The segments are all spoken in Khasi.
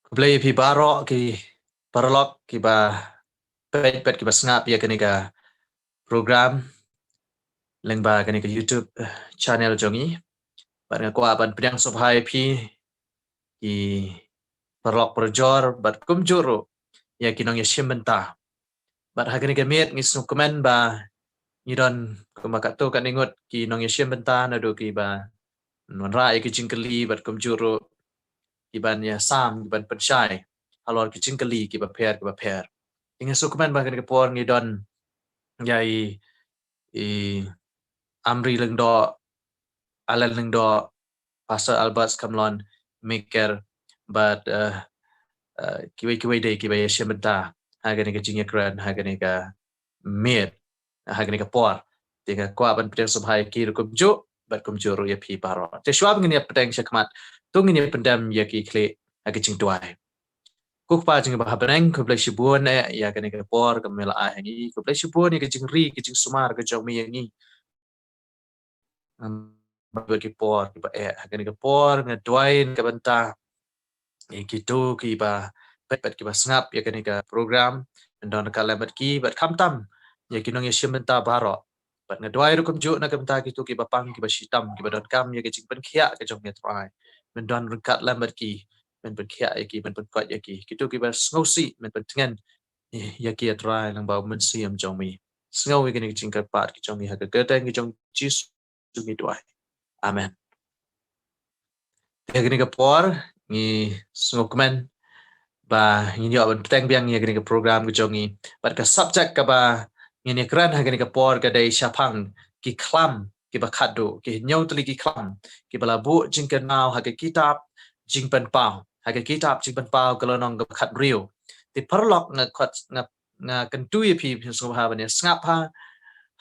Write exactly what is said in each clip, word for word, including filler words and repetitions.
Khublei ïa phi baroh ki paralok kiba peit bad kiba sngap ïa kane ka program lyngba kane ka YouTube channel jong ngi. Bad nga kwah ban pdiang sngewbha ïa phi ki paralok parajor bad kumjuh ruh ïa ki nongïashim bynta. Bad ha kane ka miet ngi sngewkmen ba ngi don kumba katto katne ngut ki nongïashim bynta naduh kiba wanrah ïa ki jingkylli bad kumjuh ruh kiban ïasam kiban pynshai halor ki jingkylli kiba pher kiba pher. Ngi sngewkmen ba ha kane ka por ngi don ïa i, i Amri Lyngdoh, Alan Lyngdoh, Pastor Albert Skamlon, Miker bad eh, eh, kiwei kiwei de kiba ïashim bynta ha kane ka jingïakren ha kane ka miet, ha kane ka por. Te nga kwah ban pdiang sngewbha ïa ki ruh kumjuh bad kumjuh ruh ïa phi baroh. Te shuwa ba ngin ïa pdiang shakhmat, to ngin ïa pyndem ïa ki khlieh ha ka jingduwai. Ko Kpa jong ngi ba ha bneng, khublei shibun eh ïa kane ka por kaba me la ai ha ngi. Khublei shibun ïa ka jingri ka jingsumar ka jong me ïa ngi. Em, bad ki por kiba eh ha kane ka por nga duwai na ka bynta ïa kito kiba peit bad kiba sngap ïa kane ka program, men don ryngkat lem bad ki bad khamtam ïa ki nongïashim bynta baroh. Bad nga duwai ruh kumjuh na ka bynta kito kiba pang kiba shitom kiba donkam ïa ka jingpynkhiah ka jong me Trai, men don ryngkat lem bad ki, men pynkhiah ïa ki, men pynkoit ïa ki, kito kiba sngewsih men pyntngen ïa ki Trai lyngba u Mynsiem jong me. Sngew ïa kine ki jingkyrpad ki jong ngi ha ka kyrteng ka jong Jisu ngi duwai. Amen. Te ha kane ka por ngi sngewkmen ba ngin ïoh ban bteng biang ïa kane ka program ka jong ngi bad ka subject kaba ngin ïakren ha kane ka por ka dei shaphang ki khlam kiba khatduh, ki hynñiew tylli ki khlam kiba la buh jingkynmaw ha ka kitab Jingpynpaw, ha ka kitab Jingpynpaw ka lynnong kaba khathynriew. Te paralok nga kwah, nga, nga kyntu ïa phi, phin sngewbha ban ïa sngap ha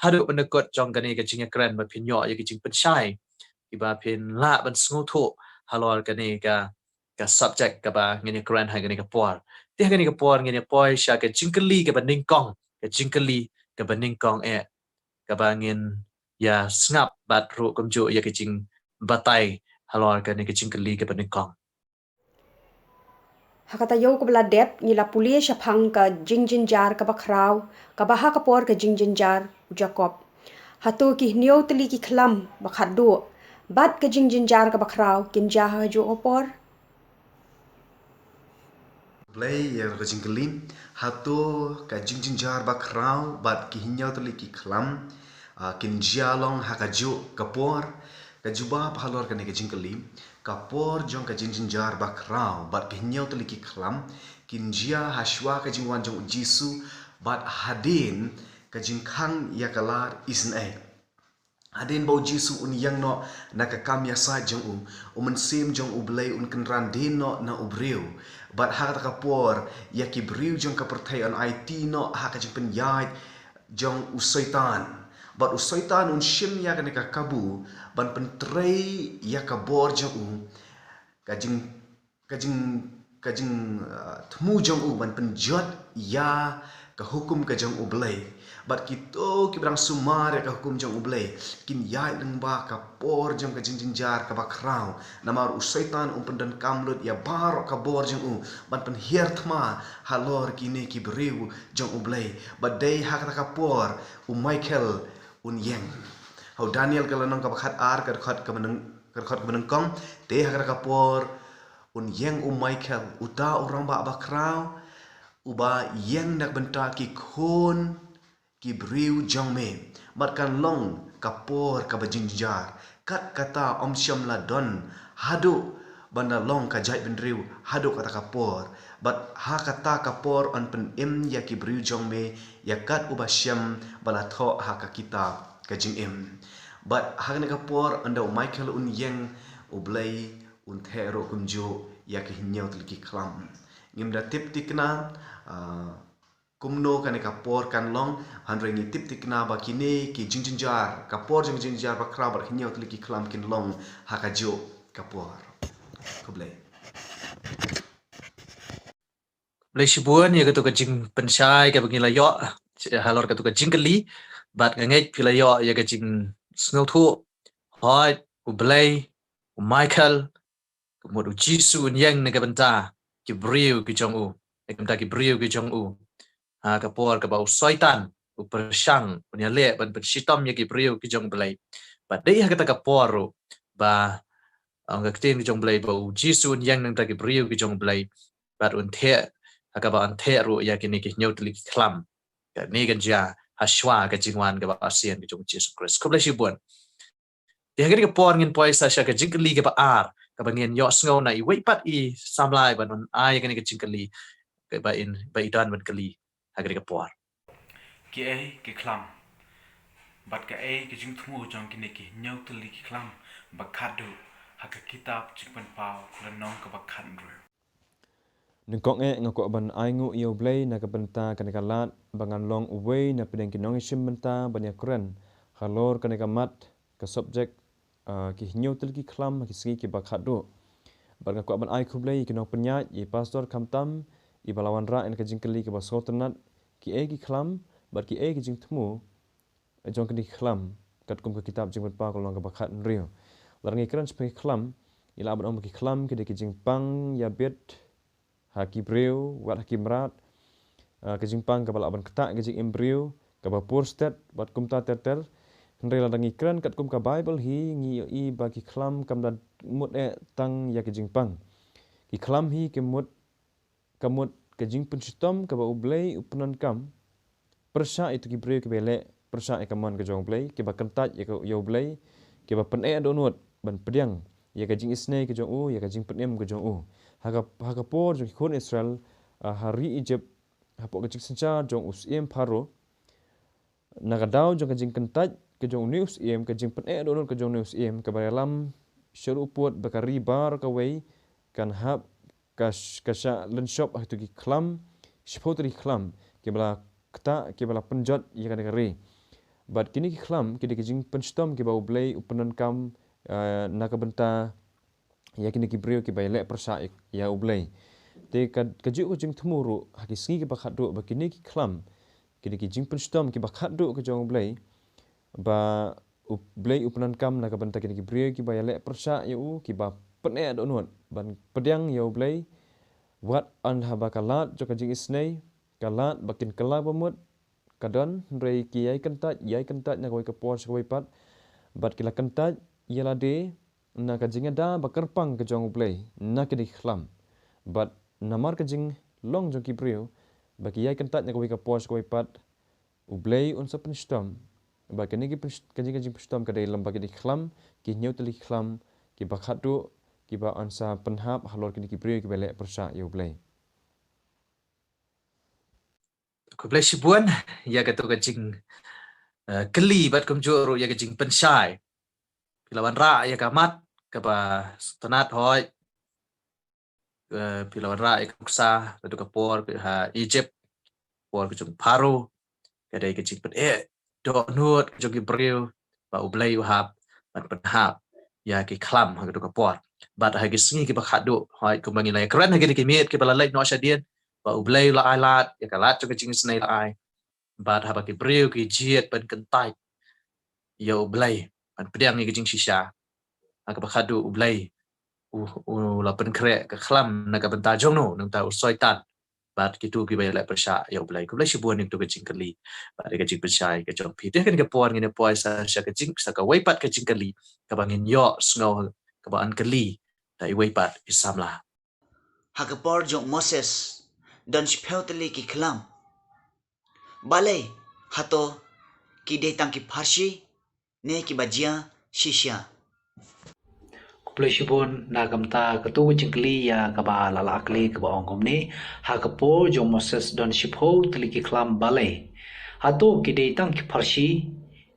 haduh ban da kut jong kane ka jingïakren ba phin ïoh ïa ka jingpynshai kiba phin lah ban sngewthuh halor kane ka, ka subject kaba ngin ïakren ha kane ka por. Te ha kane ka por ngin ïa poi sha ka jingkylli kaba nyngkong, ka jingkylli kaba nyngkong eh kaba ngin ïa sngap bad ruh kumjuh ïa ka jingbatai halor kane ka jingkylli kaba nyngkong. Ha ka taïew kaba la dep ngi la pule shaphang ka jingjynjar kaba khraw kaba ha ka por ka jingjynjar u Jakob. Hato ki hynñiew tylli ki khlam ba khatduh bad ka jingjynjar kaba khraw kin jia ha kajuh ka por? Blei ïa ka jingkylli. Hato ka jingjynjar ba khraw bad ki hynñiew tylli ki khlam, ah, kin jia long ha kajuh ka por? Ka jubab halor kane ka jingkylli, ka por jong ka jingjynjar ba khraw bad ki hynñiew tylli ki khlam kin jia ha shuwa ka jingwan jong u Jisu bad hadien ka jingkhang ïa ka lad isynei. Hadien ba u Jisu un ïeng noh na ka kam ïasaid jong u, u Mynsiem jong U Blei un kynran dien noh na u briew. Bad ha kata ka por ïa ki briew jong ka pyrthei yn aiti noh ha ka jingpynïaid jong u Soitan. Bad u Soitan un shim ïa kane ka kabu ban pyntrei ïa ka bor jong u, ka jing, ka jing, ka jing, uh, thmu jong u ban pynjot ïa ka hukum ka jong U Blei. Bad kito kiba dang sumar ïa ka hukum jong U Blei kin ïaid lyngba ka por jong ka jingjynjar kaba khraw. Namar u Soitan un pyndonkam lut ïa baroh ka bor jong u ban pynhiar thma halor kine ki briew jong U Blei. Bad dei ha kata ka por u Michael un ïeng. Ha u Daniel ka lynnong kaba khatar, ka dkhot kaba nyng, ka dkhot kaba nyngkong, te ha kata ka por un ïeng u Michael, uta u rangbah ba khraw, uba ïeng na ka bynta ki khun ki briew jong me. Bad kan long ka por kaba jingjynjar. Kat kata ym shym la don haduh ban da long ka jaitbynriew haduh kata ka por. Bad ha kata ka por yn pynim ïa ki briew jong me ïa kat uba shem ba la thoh ha ka kitab ka jingim. Bad ha kane ka por ynda u Michael un ïeng, U Blei un theh ruh kumjuh ïa ki hynñiew tylli ki khlam. Ngim da tip thikna, ah, kumno kane ka por kan long, hynrei ngi tip thikna ba kine ki jingjynjar, ka por jong jingjynjar ba khraw bad hynñiew tylli ki khlam kin long ha kajuh ka por. Khublei. Khublei shibun ïa kato ka jingpynshai kaba ngi la ïoh halor kato ka jingkylli, bad nga ngeit phi la ïoh ïa ka jingsngewthuh. Hooid, U Blei, u Michael, ka mut u Jisu un ïeng na ka bynta ki briew ki jong u, ïa ka bynta ki briew ki jong u. Ha ka por kaba u Soitan u pyrshang, un ïaleh ban pynshitom ïa ki briew ki jong U Blei. Bad dei ha kata ka por ruh ba, ong ka ktien ki jong U Blei, ba U Jisu un ïeng na ka bynta ki briew ki jong U Blei. Bad un theh, ha kaba un theh ruh ïa kine ki hynñiew tylli ki khlam. Kane kan jia ha shwa ka jingwan kaba arsien ka jong U Jisu Khrist. Khublei shibun. Te ha kane ka por ngin poi sa sha ka jingkylli kaba ar, kaba ngin ïohsngew na iwei pat i samla iba un ai ïa kane ka jingkylli, kaba in, ba i don ban kylli ha kane ka por. Kiei ki khlam, bad kaei ka jingthmu jong kine ki hynñiew tylli ki khlam ba khadduh, ha ka kitab Jingpynpaw lynnong kaba khathynriew. Nyngkong eh nga kwah ban ainguh ïa U Blei na ka bynta kane ka lad ba ngan long uwei na pdeng ki nongïashim bynta ban ïakren halor kane ka mat, ka subject, ah, ki hynñiew tylli ki khlam ha ki sngi kiba khadduh. Bad nga kwah ban ai khublei ïa ki nongpynïaid, ïa i pastor khamtam iba la wanrah ïa ka jingkylli kaba sngewtynnat, kiei ki khlam bad kiei ki jingthmu jong kine ki khlam, katkum ka kitab Jingpynpaw ka lynnong kaba khathynriew. Lada ngi kren shaphang ki khlam, ngi lah ban ong ba ki khlam ki dei ki jingpang ïabit ha ki briew, wat ha ki mrad, ah, ka jingpang kaba lah ban ktah ka jingim briew, kaba pur stet, bad kumta ter ter. Hynrei lada ngi kren katkum ka Baibl hi, ngi ïohi ba ki khlam kam da mut eh tang ïa ka jingpang. Ki khlam hi ki mut, ka mut ka jingpynshitom kaba U Blei u pyndonkam pyrshah ïa kito ki briew kiba ïaleh pyrshah ïa ka mon ka jong U Blei, kiba kyntait ïa ka, ïa U Blei, kiba pyneh dohnud ban pdiang ïa ka jingisynei ka jong u, ïa ka jingpynim ka jong u. Ha ka, ha ka por jong ki khun Israel, ah, ha ri Egypt, hapoh ka jingsynshar jong u syiem Pharaoh, na ka daw jong ka jingkyntait ka jong une u syiem, ka jingpyneh dohnud ka jong une u syiem, kaba ïalam sha ruh u pud ba ka ri baroh kawei kan hap ka sh-, ka shah lynshop ha kito ki khlam, shiphew tylli ki khlam kiba la ktah, kiba la pynjot ïa kane ka ri. Bad kine ki khlam ki dei ki jingpynshitom kiba U Blei u pyndonkam, eh, na ka bynta ïa kine ki briew kiba ïaleh pyrshah ïa, ïa U Blei. Te ka, kajuh ka jingthmu ruh ha ki sngi kiba khadduh ba kine ki khlam ki dei ki jingpynshitom kiba khadduh ka jong U Blei, ba U Blei u pyndonkam na ka bynta kine ki briew kiba ïaleh pyrshah ïa u, kiba pyneh dohnud ban pdiang ïa U Blei, wat haba ka lad jong ka jingisynei, ka lad ba kin kylla ba mut ka don, hynrei ki ïai kyntait, ïai kyntait na kawei ka por sha kawei pat, bad ki la kyntait ïa lade na ka jingïada ba kyrpang ka jong U Blei na kine ki khlam. Bad namar ka jinglong jong ki briew ba ki ïai kyntait na kawei ka por sha kawei pat, U Blei un sa pynshitom. Bad kine ki pynsh-, ka jing, ka jingpynshitom ka dei lyngba kine ki khlam, ki hynñiew tylli ki khlam kiba khadduh, kiba un sa pynhap halor kine ki briew kiba ïaleh pyrshah ïa U Blei. Khublei shibun ïa kato ka jing, eh, kylli bad kumjuh ruh ïa ka jingpynshai. Phi la wanrah ïa ka mat kaba sngewtynnat, hooid. Eh, phi la wanrah ïa ka nuksa, kato ka por ka ha Egypt, por ka jong Pharaoh, ka dei ka jingpyneh dohnud ka jong ki briew ba U Blei u hap ban pynhap ïa ki khlam ha kato ka por. Bad ha ki sngi kiba khadduh, hooid, kumba ngi la ïakren ha kine ki miet kiba la leit noh shadien, ba U Blei u la ai lad, ïa ka lad jong ka jingisynei la ai. Bad haba ki briew ki jied ban kyntait ïa U Blei, ban pdiang ïa ka jingshisha, ha kaba khadduh U Blei u, u la pynkhreh ka khlam na ka bynta jong no, na ka bynta u Soitan bad kito kiba ïaleh pyrshah ïa U Blei. Khublei shibun ïa kato ka jingkylli bad ïa ka jingpynshai ka jong phi. Te ha kane ka por ngin ïa poi sa sha ka jing, sa kawei pat ka jingkylli kaba ngin ïohsngew kaba yn kylli da iwei pat i samla. Ha ka por jong u Moses don shiphew tylli ki khlam. Balei, hato ki dei tang ki pharshi ne kiba jia shisha? Khublei shibun na ka bynta kato ka jingkylli ïa kaba la lah kylli kaba ong kumne, ha ka por jong u Moses don shiphew tylli ki khlam balei? Hato ki dei tang ki pharshi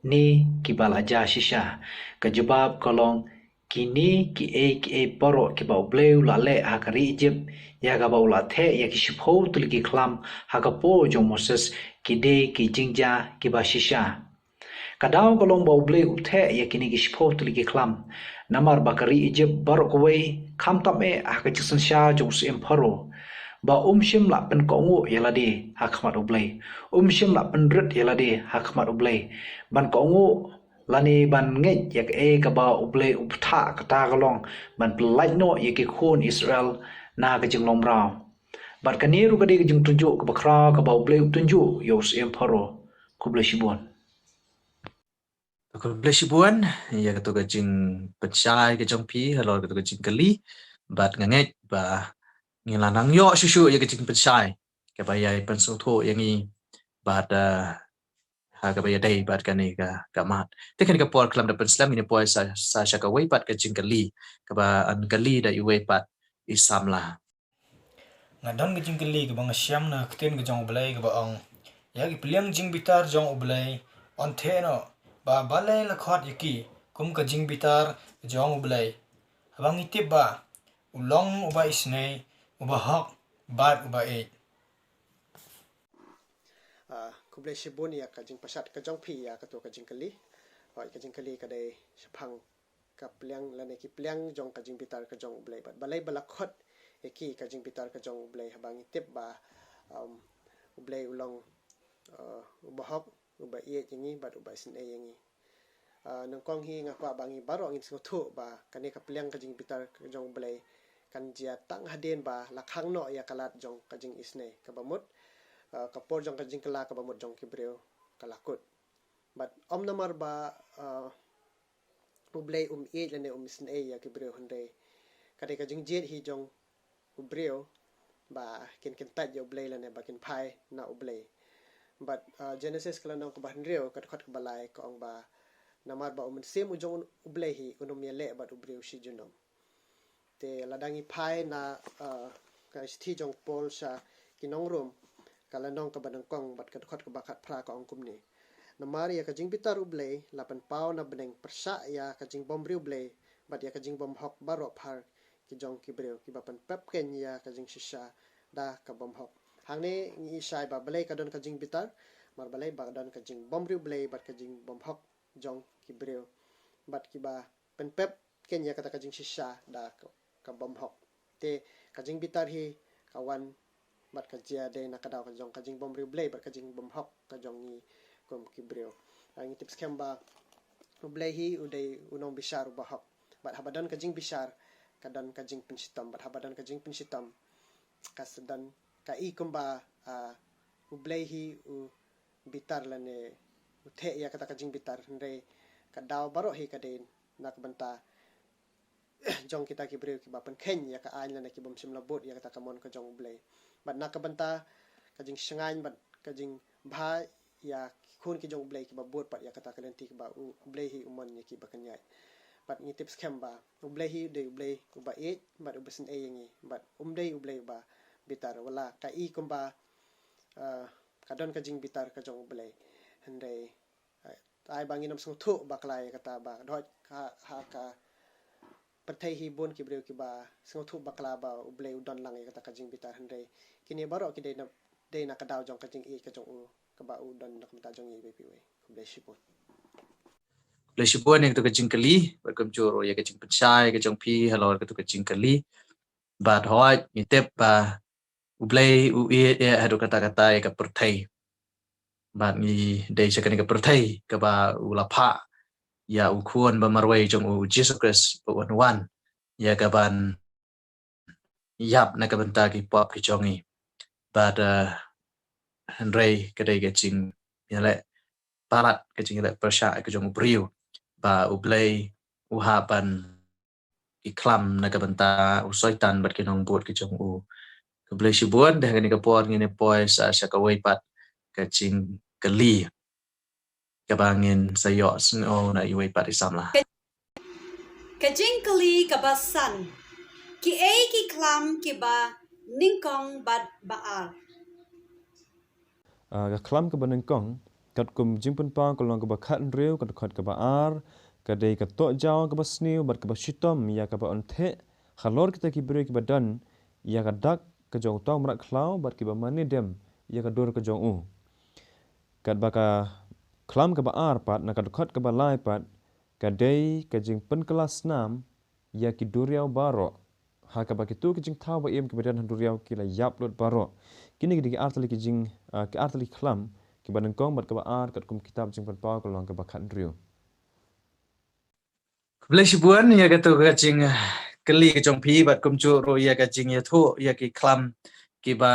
ne kiba la jia shisha? Ka jubab ka long, kine kiei kiei baroh kiba U Blei u la leh ha ka ri Egypt, ïa kaba u la theh ïa ki shiphew tylli ki khlam ha ka por jong u Moses, ki dei ki jingjia kiba shisha. Ka daw ka long ba U Blei u theh ïa kine ki shiphew tylli ki khlam namar ba ka ri Egypt baroh kawei, khamtam eh ha ka jingsynshar jong u syiem Pharaoh, ba um shym la pynkohnguh ïa lade ha khmat U Blei, um shym la pynrit ïa lade ha khmat U Blei ban kohnguh lane ban ngeit ïa kaei kaba U Blei u bthah. Kata ka long ban pyllait noh ïa ki khun Israel na ka jinglong mraw. Bad kane ruh ka dei ka jingtynjuh kaba khraw kaba U Blei u tynjuh ïa u Syiem Pharaoh. Khublei shibun. Khublei shibun ïa kato ka jingpynshai ka jong phi halor kato ka jingkylli. Bad nga ngeit ba ngi la nang ïoh shuh shuh ïa ka jingpynshai kaba ïai pynsngewthuh ïa ngi bad, eh, ha kaba ïadei bad kane ka, ka mat. Te kane ka por khlem da pynslem ngin ïa poi sa, sa sha kawei pat ka jingkylli kaba yn kylli da iwei pat i samla. Nga don ka jingkylli kaba nga shem na ka ktien ka jong U Blei kaba ong, ïa ki pliang jingbitar jong U Blei yn theh noh, ba balei la khot ïa ki kum ka jingbitar jong U Blei, haba ngi tip ba u long uba isynei, uba hok bad uba ïeit. Ah, khublei shibun ïa ka jingpashat ka jong phi ïa kato ka jingkylli. Hooid, ka jingkylli ka dei shaphang ka pliang lane ki pliang jong ka jingbitar ka jong U Blei, bad balei ba la khot ïa ki ka jingbitar ka jong U Blei, haba ngi tip ba, um, U Blei u long, uh, uba hok, uba ïeit ïa ngi bad uba isynei ïa ngi. Ah, nyngkong hi nga kwah ba ngi baroh ngin sngewthuh ba kane ka pliang ka jingbitar ka jong U Blei kan jia tang hadien ba la khang noh ïa ka lad jong ka jingisynei, kaba mut, ah, ka por jong ka jingkylla kaba mut jong ki briew ka la kut. Bad ym namar ba, ah, U Blei um ïeit lane um isynei ïa ki briew, hynrei ka dei ka jingjied hi jong u briew ba kin kyntait ïa U Blei lane ba kin phai na U Blei. Bad, uh, Genesis ka lynnong kaba hynriew, ka dkhot kaba lai, ka ong ba namar ba U Mynsiem u jong U Blei hi un ym ïaleh bad u briew shi junom. Te lada ngi phai na, uh, ka shithi jong u Paul sha ki nong Rom, ka lynnong kaba nyngkong bad ka dkhot kaba khatphra, ka ong kumne: Namar ïa ka jingbitar U Blei la pynpaw na bneng pyrshah ïa ka jingbymriewblei bad ïa ka jingbymhok baroh phar ki jong ki briew, kiba pynpep khein ïa ka jingshisha da ka bymhok. Hangne ngi i shai ba balei ka don ka jingbitar, namar balei ba ka don ka jingbymriewblei bad ka jingbymhok jong ki briew, bad kiba pynpep khein ïa kata ka jingshisha da ka, ka bymhok. Te ka jingbitar hi ka wan bad ka jia dei na ka daw ka jong ka jingbymriewblei bad ka jingbymhok ka jong ngi kum ki briew. Ah, ngi tip skhem ba U Blei hi u dei u nongbishar uba hok. Bad haba don ka jingbishar, ka don ka jingpynshitom. Bad haba don ka jingpynshitom, ka sa don, ka i kumba, ah, U Blei hi u bitar lane u theh ïa kata ka jingbitar, hynrei ka daw baroh hi ka dei na ka bynta jong kita ki briew kiba pynkhein ïa ka aiñ lane ki bym shym la bud ïa kata ka mon ka jong U Blei. Bad na ka bynta ka jingshngaiñ bad ka jingbha ïa ki khun ki jong U Blei kiba bud pat ïa kata ka lynti kaba U, U Blei hi u mon ïa kiba kynjat. Bad ngi tip skhem ba U Blei hi u dei U Blei uba ïeit bad uba isynei ïa ngi, bad um dei U Blei uba bitar. Wat la ka i kumba, ah, ka don ka jingbitar ka jong U Blei, hynrei, eh, ai ba ngin ym sngewthuh bakla ïa kata ba dei ha, ha ka pyrthei hi bun ki briew kiba sngewthuh bakla ba U Blei u don lang ïa kata ka jingbitar, hynrei kine baroh ki dei na, dei na ka daw jong ka jingïeit ka jong u kaba u don na ka bynta jong ngi iwei pa iwei. Khublei shibun. Khublei shibun ïa kata ka jingkylli, bad kumjuh ruh ïa ka jingpynshai ka jong phi halor kata ka jingkylli. Bad hooid, ngi tip ba U Blei u ïeit ïa haduh katta katta ïa ka pyrthei. Bad ngi dei sha kane ka pyrthei kaba u la phah ïa u Khun ba marwei jong u, Jisu Khrist, ba un wan ïa kaban ïap na ka bynta ki pop ki jong ngi. Bad, eh, hynrei ka dei ka jingïaleh palat, ka jingïaleh pyrshah ka jong u briew, ba U Blei u hap ban ki khlam na ka bynta u Soitan bad ki nongbud ki jong u. Khublei shibun, te ha kane ka por ngin ïa poi sa sha kawei pat ka jingkylli kaba ngin sa ïohsngew na iwei pat i samla. Ka jingkylli kaba san. Kiei ki khlam kiba nyngkong bad ba ar? Ah, ka khlam kaba nyngkong, katkum Jingpynpaw ka lynnong kaba khathynriew, ka dkhot kaba ar, ka dei ka tohjaw kaba sniew bad kaba shitom ïa kaba yn theh halor kita ki briew kiba don ïa ka dak ka jong u tnga mrad khlaw bad kiba mane dem ïa ka dur ka jong u. Katba ka khlam kaba ar pat, na ka dkhot kaba lai pat, ka dei ka jingpynkylla snam ïa ki duriaw baroh, ha kaba kito ki jingthaw ba im kiba don ha duriaw ki la ïap lut baroh. Kine ki dei ki artylli ki jing, ah, ki artylli ki khlam kiba nyngkong bad kaba ar katkum kitab Jingpynpaw ka lynnong kaba khathynriew. Khublei shibun ïa kato ka jing, ah, kylli ka jong phi bad kumjuh ruh ïa ka jingïathuh ïa ki khlam kiba,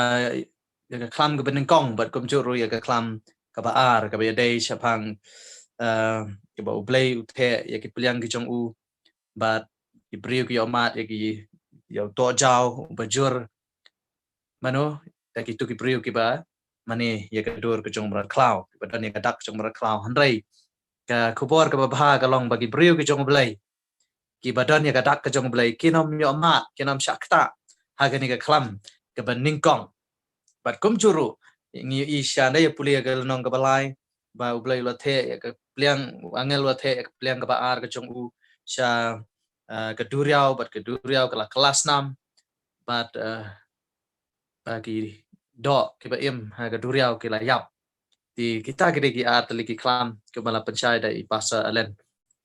ïa ka khlam kaba nyngkong bad kumjuh ruh ïa ka khlam kaba ar kaba ïadei shaphang, eh, kiba U Blei u theh ïa ki pliang ki jong u bad ki briew ki ïohmad ïa ki, ïa u tohjaw uba jur. Mano, ïa kitu ki briew kiba mane ïa ka dur ka jong u mrad khlaw, kiba don ïa ka dak ka jong u mrad khlaw. Hynrei ka khubor kaba bha ka long ba ki briew ki jong U Blei kiba don ïa ka dak ka jong U Blei kin ym ïohmad, kin ym shah ktah ha kane ka khlam kaba nyngkong. Bad kumjuh ruh ngi ïohi sha, ynda ïa pule ïa ka lynnong kaba lai, ba U Blei u la theh ïa ka pliang, u angel u la theh ïa ka pliang kaba ar ka jong u sha, eh, ka duriaw, bad ka duriaw ka la kylla snam, bad, eh, ba ki doh kiba im ha ka duriaw ki la ïap. Te kita ki dei ki ar tylli ki khlam kiba la pynshai da i Pastor Allen.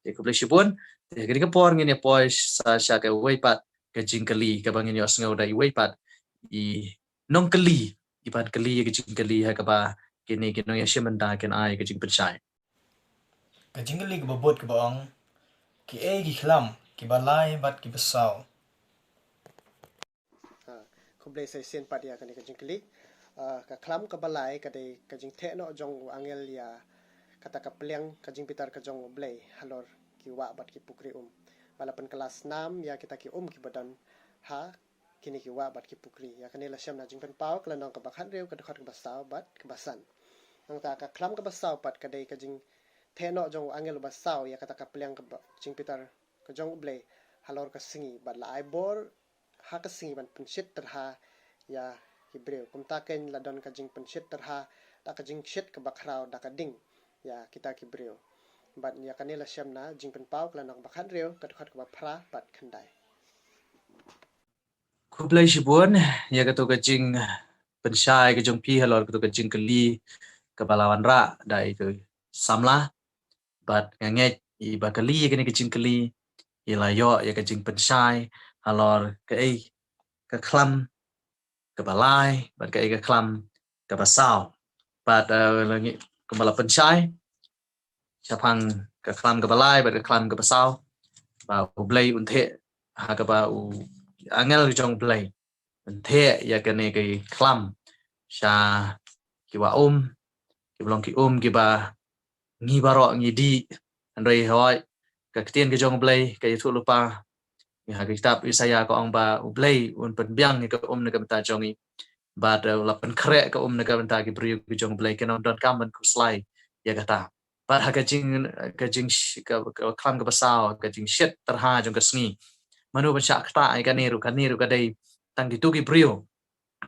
Te khublei shibun. Te ha kane ka por ngin ïa poi sa sha kawei pat ka jingkylli kaba ngin ïohsngew da iwei pat i nongkylli, iba kylli ïa ka jingkylli ha kaba kine ki nongïashim bynta kin ai ka jingpynshai. Ka jingkylli kaba bud kaba ong, kiei ki khlam kiba lai bad kiba saw? Ha, khublei sa shisien pat ïa kane ka jingkylli. Ah, ka khlam kaba lai ka dei ka jingtheh noh jong u angel ïa kata ka pliang ka jingbitar ka jong U Blei halor ki wah bad ki pukri um, ba la pynkylla snam ïa kita ki um kiba don ha kine ki wah bad ki pukri. Ïa kane la shem na Jingpynpaw ka lynnong kaba khathynriew, ka dkhot kaba saw bad kaba san. Nangta ka khlam kaba saw pat ka dei ka jingtheh noh jong u angel uba saw ïa kata ka pliang kaba jingbitar ka jong U Blei halor ka sngi, bad la ai bor ha ka sngi ban pynshit tyrha ïa ki briew. Kumta keiñ la don ka jingpynshit tyrha da ka jingshit kaba khraw da ka ding ïa kita ki briew. Bad ïa kane la shem na Jingpynpaw ka lynnong kaba khathynriew, ka dkhot kaba phra bad khyndai. Khublei shibun ïa kato ka jingpynshai ka jong phi halor kato ka jingkylli kaba la wanrah da i ka samla. Bad nga ngeit iba kylli ïa kane ka jingkylli i la ïoh ïa ka jingpynshai halor kaei ka khlam kaba lai bad kaei ka khlam kaba saw. Bad, eh, la ngi, kumba la pynshai shaphang ka khlam kaba lai bad ka khlam kaba saw, ba U Blei un theh ha kaba u angel jong U Blei un theh ïa kane ka khlam sha ki wah um, kiba long ki um kiba ngi baroh ngi dih. Hynrei hooid, ka ktien ka jong U Blei ka ïathuh lypa. Ha ka kitab Isaïah ka ong ba U Blei un pynbiang ïa ka um na ka bynta jong ngi. Bad, eh, u la pynkhreh ka um na ka bynta ki briew ki jong U Blei, kin ym donkam ban khuslai ïa kata. Bad ha ka jing, ka jing sh-, ka, ka khlam kaba saw, ka jingshit tyrha jong ka sngi, mano ban shah ktah ïa kane ruh? Kane ruh ka dei tang kitu ki briew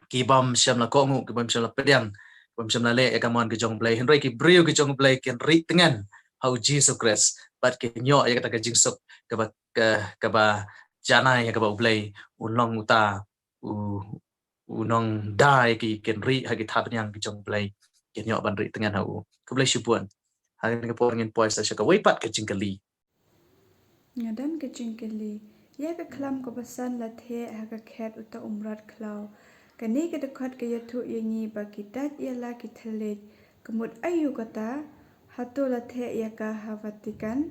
ki bym shym la kohnguh, ki bym shym la pdiang, ki bym shym la leh ïa ka mon ka jong U Blei. Hynrei ki briew ki jong U Blei kin rieh tngen ha U Jisu Khrist bad kin ïoh ïa kata ka jingsuk kaba, ka, kaba janai ïa kaba U Blei un long uta u, u nongda ïa ki, kin rieh ha ki thapniang ki jong U Blei, kin ïoh ban rieh tngen ha u. Khublei shibun. Ha kane ka por ngin poi sa sha kawei pat ka jingkylli. Nga don ka jingkylli. Ïa ka khlam kaba san la theh ha ka khet uta u mrad khlaw. Kane ka dkhot ka ïathuh ïa ngi ba ki dait ïa la ki thylliej. Ka mut aïu kata? Hato la theh ïa ka ha Vatican?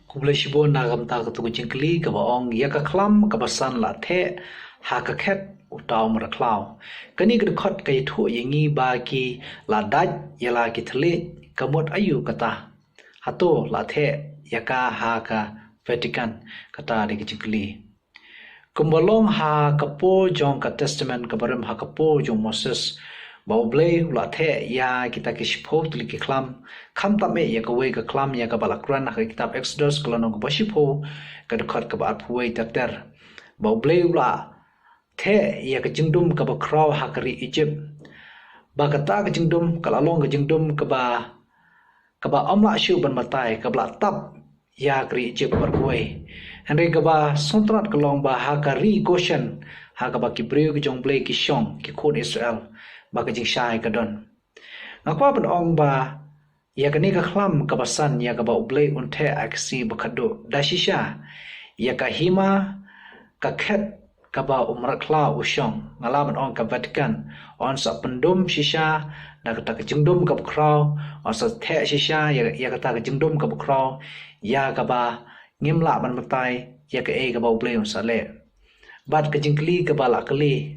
Khublei shibun na ka bynta kato ka jingkylli kaba ong ïa ka khlam kaba san la theh ha ka khet uta u mrad khlaw. Kane ka dkhot ka ïathuh ïa ngi ba ki la dait ïa la ki thylliej. Ka mut aïu kata? Hato la theh ïa ka ha ka Vatican? Kata dei ka jingkylli. Kumba long ha ka por jong ka Testament kaba rim, ha ka por jong Moses, ba U Blei u la theh ïa kita ki shiphew tylli ki khlam, khamtam eh ïa kawei ka khlam ïa kaba la kren ha ka kitab Exodus ka lynnong kaba shiphew, ka dkhot kaba arphew wei ter ter. Ba U Blei u la theh ïa ka jingdum kaba khraw ha ka ri Egypt. Ba kata ka jingdum ka la long ka jingdum kaba, kaba ym lah shuh ban batai, kaba la tap ïa ka ri Egypt baroh kawei. Hynrei kaba sngewtynnat ka long ba ha ka ri Goshen, ha kaba ki briew ki jong U Blei ki shong, ki khun Israel, ba ka jingshai ka don. Nga kwah ban ong ba ïa kane ka khlam kaba san ïa kaba U Blei un theh ha ka sngi ba khatduh, da shisha ïa ka hima, ka khet kaba u mrad khlaw u shong, nga lah ban ong ka Vatican, yn sa pyndum shisha da kata ka jingdum kaba khraw, yn sa theh shisha ïa, ïa kata ka jingdum kaba khraw, ïa kaba ngim lah ban batai, ïa kaei kaba U Blei un sa leh. Bad ka jingkylli kaba la kylli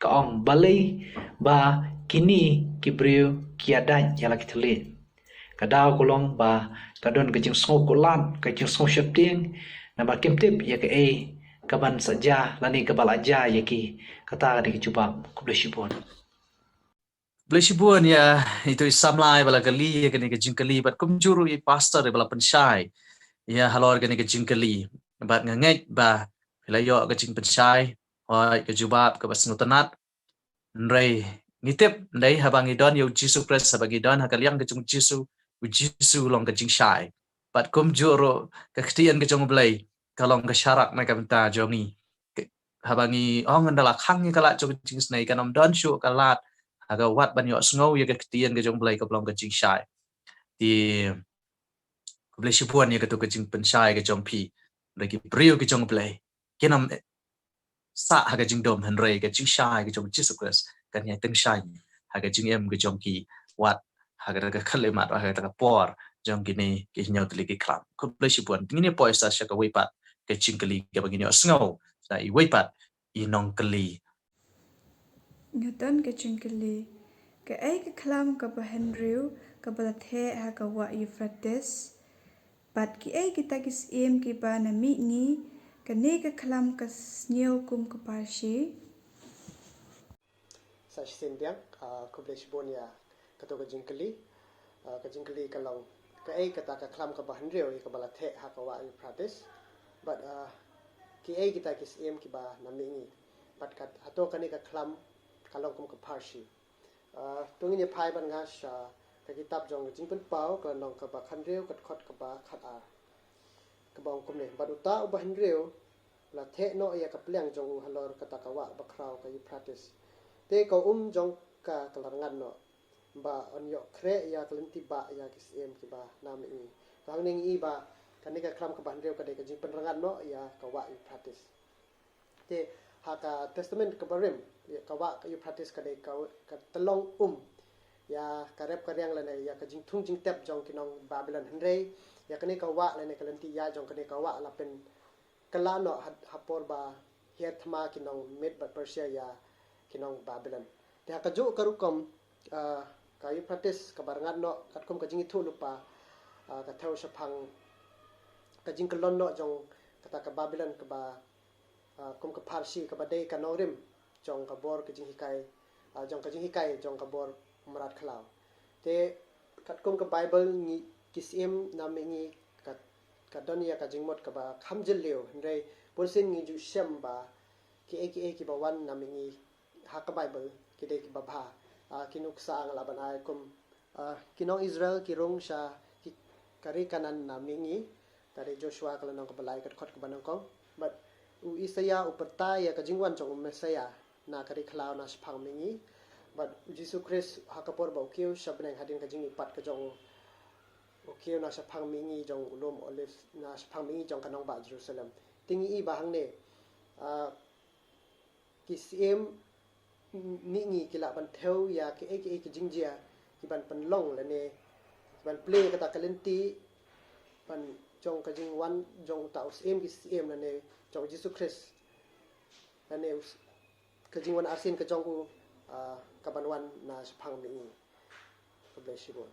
ka ong, balei ba kine ki briew ki ïa dait ïa la ki thylliej? Ka daw ka long ba ka don ka jingsngew kular, ka jingsngew sheptieng, namar kim tip ïa kaei kaban sa jia lane kaba la jia ïa ki. Kata ka dei ka jubab. Khublei shibun. Khublei shibun ïa itu i samla iba la kylli ïa kane ka jingkylli, bad kumjuh ruh i pastor iba la pynshai ïa halor kane ka jingkylli. Bad nga ngeit ba phi la ïoh ka jingpynshai, hooid, ka jubab kaba sngewtynnat. Hynrei ngi tip, hynrei haba ngi don ïa U Jisu Khrist, haba ngi don ha ka liang ka jong U Jisu, U Jisu u long ka jingshai. Bad kumjuh ruh ka ktien ka jong U Blei ka long ka sharak na ka bynta jong ngi. Ke-, haba ngi ong ynda la khang ïa ka lad jong ka jingisynei, kan ym don shuh ka lad ha ka wat ban ïohsngew ïa ka ktien ka jong U Blei kaba long ka jingshai. Te khublei shibun ïa katu ka jingpynshai ka jong phi. Hynrei ki briew ki jong U Blei kin ym sah ha ka jingdum, hynrei ka jingshai ka jong U Jisu Khrist kan ïai tyngshaiñ ha ka jingim ka jong ki, wat ha ka, ka khyllipmat, ha ka, ka por jong kine ki hynñiew tylli ki khlam. Khublei shibun. Te ngin ïa poi sa sha kawei pat ka jingkylli kaba ngin ïohsngew na iwei pat i nongkylli. Nga don ka jingkylli. Kaei ka khlam kaba hynriew kaba la theh ha ka wah Euphrates? Bad kiei kita ki syiem kiba na mihngi? Kane ka khlam ka sniew kum ka pharshi. Sa shisien biang, ah, khublei shibun ïa kato ka jingkylli. Ah, ka jingkylli ka long, kaei kata ka khlam kaba hynriew ïa kaba la theh ha ka wah Euphrates? Bad, ah, kiei kita ki syiem kiba na mihngi? Bad kat, hato kane ka khlam ka long kum ka pharshi? Ah, to ngin ïa phai bad nga sha ka kitab jong ka Jingpynpaw, ka lynnong kaba khathynriew, ka dkhot kaba khatar, kaba ong kumne: Bad uta uba hynriew la theh noh ïa ka pliang jong u halor kata ka wah bakhraw ka Euphrates. Te ka um jong ka ka la rngat noh, ba yn ïoh khreh ïa ka lynti bah ïa ki syiem kiba na mihngi. To hangne ngi i ba kane ka khlam kaba hynriew ka dei ka jingpynrngat noh ïa ka wah Euphrates. Te ha ka Testament kaba rim, ïa ka wah ka Euphrates ka dei ka, ka tyllong um ïa ka rep ka riang lane ïa ka jingthung jingtep jong ki nong Babilon, hynrei ïa kane ka wah lane ka lynti ïaid jong kane ka wah la pynkylla noh ha, ha por ba hiar thma ki nong Med bad Persia ïa ki nong Babilon. Te ha kajuh ka rukom, ah, ka Euphrates kaba rngat noh, katkum ka jingithuh lypa, ah, ka thew shaphang ka jingkyllon noh jong kata ka Babilon kaba, ah, kum ka pharshi, kaba dei ka nongrim jong ka bor ka jinghikai, ah, jong ka jinghikai jong ka bor mrad khlaw. Te katkum ka Baibl ngi, ki syiem na mihngi ka, ka don ïa ka jingmut kaba kham jylliew, hynrei bunsien ngi ju shem ba kiei kiei kiba wan na mihngi ha ka Baibl ki dei kiba bha. Ah, ki nuksa nga lah ban ai kum, ah, ki nong Israel ki rung sha ki, ka ri Kanaan na mihngi. Ka dei Joshua ka lynnong kaba lai, ka dkhot kaba nyngkong. Bad u Isaïah u pyrta ïa ka jingwan jong u Messiah na ka ri khlaw na shaphang mihngi. Bad u Jisu Khrist ha ka por ba u kiew sha bneng hadien ka jingmihpat ka jong u, u kiew na shaphang mihngi jong u lum Olive, na shaphang mihngi jong ka nongbah Jerusalem. Te ngi i ba hangne, ah, ki syiem mihngi ki lah ban thew ïa kiei kiei ki jingjia kiban pynlong lane kiban plie kata ka lynti ban jong ka jingwan jong uta u Syiem ki syiem lane jong u Jisu Khrist, lane u s-, ka jingwan arsien ka jong u, ah, kaban wan na shaphang mihngi. Khublei shibun.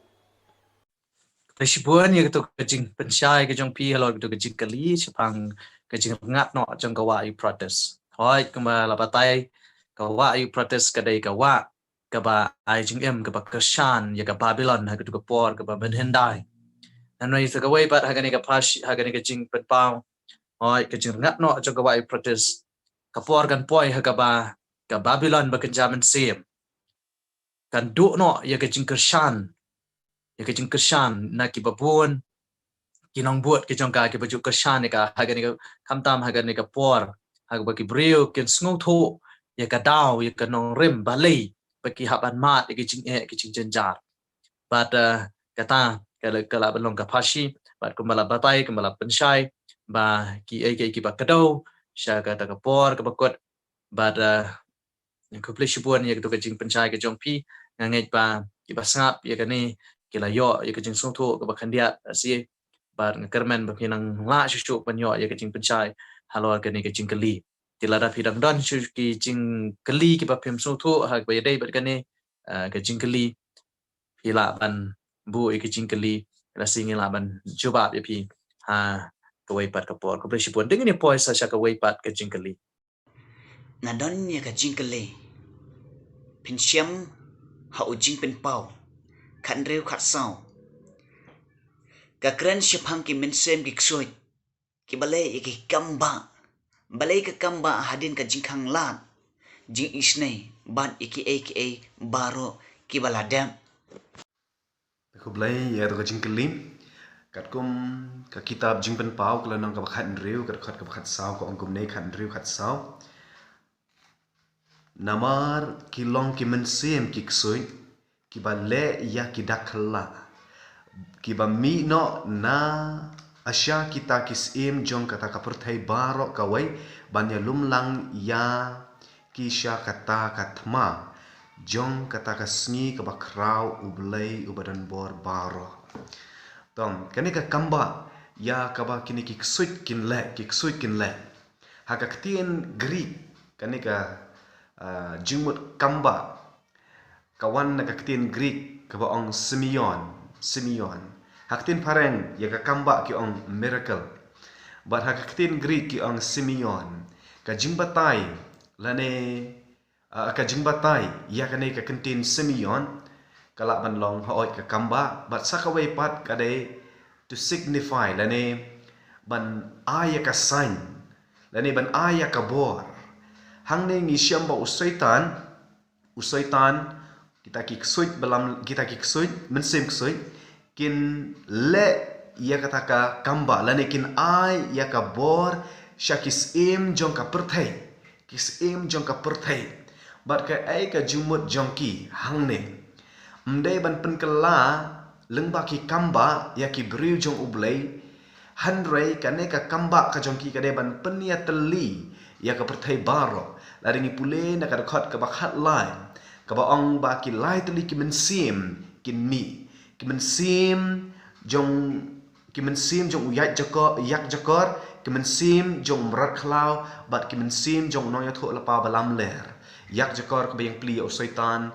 Khublei shibun ïa kato ka jingpynshai ka jong phi halor kato ka jingkylli shaphang ka jingrngat noh jong ka wah Euphrates. Hooid, kumba la batai, ka wah Euphrates ka dei ka wah kaba ai jingim, kaba kyrshan ïa ka Babilon ha kato ka por kaba mynhyndai. Hynrei sa kawei pat ha kane ka pharshi, ha kane ka Jingpynpaw, hooid, ka jingrngat noh jong ka wah Euphrates, ka por kan poi ha kaba ka Babilon ba kynja mynsiem kan duh noh ïa ka jingkyrshan, ïa ka jingkyrshan na kiba bun ki nongbud ki jong ka kiba ju kyrshan ïa ka ha kane ka, khamtam ha kane ka por ha kaba ki briew kin sngewthuh ïa ka daw, ïa ka nongrim, balei ba ki hap ban mad ïa ki jingeh, ki jingjynjar. Bad, eh, kata ka la, ka la ban long ka pharshi, bad kumba la batai, kumba la pynshai, ba kiei kiei kiba kdew sha kata ka por kaba kut, bad, eh, khublei shibun ïa kato ka jingpynshai ka jong phi. Nga ngeit ba kiba sngap ïa kane ki la ïoh ïa ka jingsngewthuh kaba khyndiat, eh, shi. Bad nga kyrmen ba phi nang lah shuh shuh ban ïoh ïa ka jingpynshai halor kane ka jingkylli. Te lada phi dang don shuh ki jingkylli kiba phim sngewthuh ha kaba ïadei bad kane, ah, ka jingkylli, phi lah ban buh ïa ka jingkylli, lashai ngi lah ban jubab ïa phi ha kawei pat ka por. Khublei shibun. Te ngin ïa poi sa sha kawei pat ka jingkylli. Nga don ïa ka jingkylli. Phin shem ha U Jingpynpaw khathynriew khatsaw. Ka kren shaphang ki mynsiem ki ksuid kiba leh ïa ki kambah. Balei ka kambah hadien ka jingkhanglad, jingisynei bad ïa kiei kiei baroh kiba la dep. Khublei ïa kato ka jingkylli. Katkum ka kitab Jingpynpaw ka lynnong kaba khathynriew, ka dkhot kaba khatsaw, ka ong kumne, khathynriew khatsaw. Namar ki long ki mynsiem ki ksuid kiba leh ïa ki dak khlad, kiba mih noh na sha kita ki syiem jong kata ka pyrthei baroh kawei, ban ïalum lang ïa ki sha kata ka thma jong kata ka sngi kaba khraw U Blei uba don bor baroh. Tang kane ka kambah ïa kaba kine ki ksuid kin leh, ki ksuid kin leh. Ha ka ktien Greek, kane ka, ah, jingmut kambah ka wan na ka ktien Greek kaba ong semeion, semeion. Ha ka ktien phareng ïa ka kambah ki ong miracle. Bad ha ka ktien Greek ki ong semeion. Ka jingbatai lane, ah, ka jingbatai ïa kane ka kyntien semeion ka lah ban long hooid ka kambah, bad sa kawei pat ka dei to signify lane ban ai ïa ka sign lane ban ai ïa ka bor. Hangne ngi shem ba u Soitan, u Soitan, kita ki ksuid balam, kita ki ksuid, mynsiem ksuid, kin leh ïa kata ka kambah lane kin ai ïa ka bor sha ki syiem jong ka pyrthei, ki syiem jong ka pyrthei. Bad kaei ka jingmut jong ki hangne? Ym dei ban pynkylla lyngba ki kambah ïa ki briew jong U Blei, hynrei kane ka kambah ka jong ki ka dei ban pynïatylli ïa ka pyrthei baroh. Lada ngi pule na ka dkhot kaba khatlai, kaba ong ba ki lai tylli ki mynsiem kin mih, ki mynsiem jong, ki mynsiem jong u ïakjakor, ïakjakor, ki mynsiem jong u mrad khlaw, bad ki mynsiem jong u nongïathuhlypa balamler. Ïakjakor kaba ïeng pli ïa u Soitan,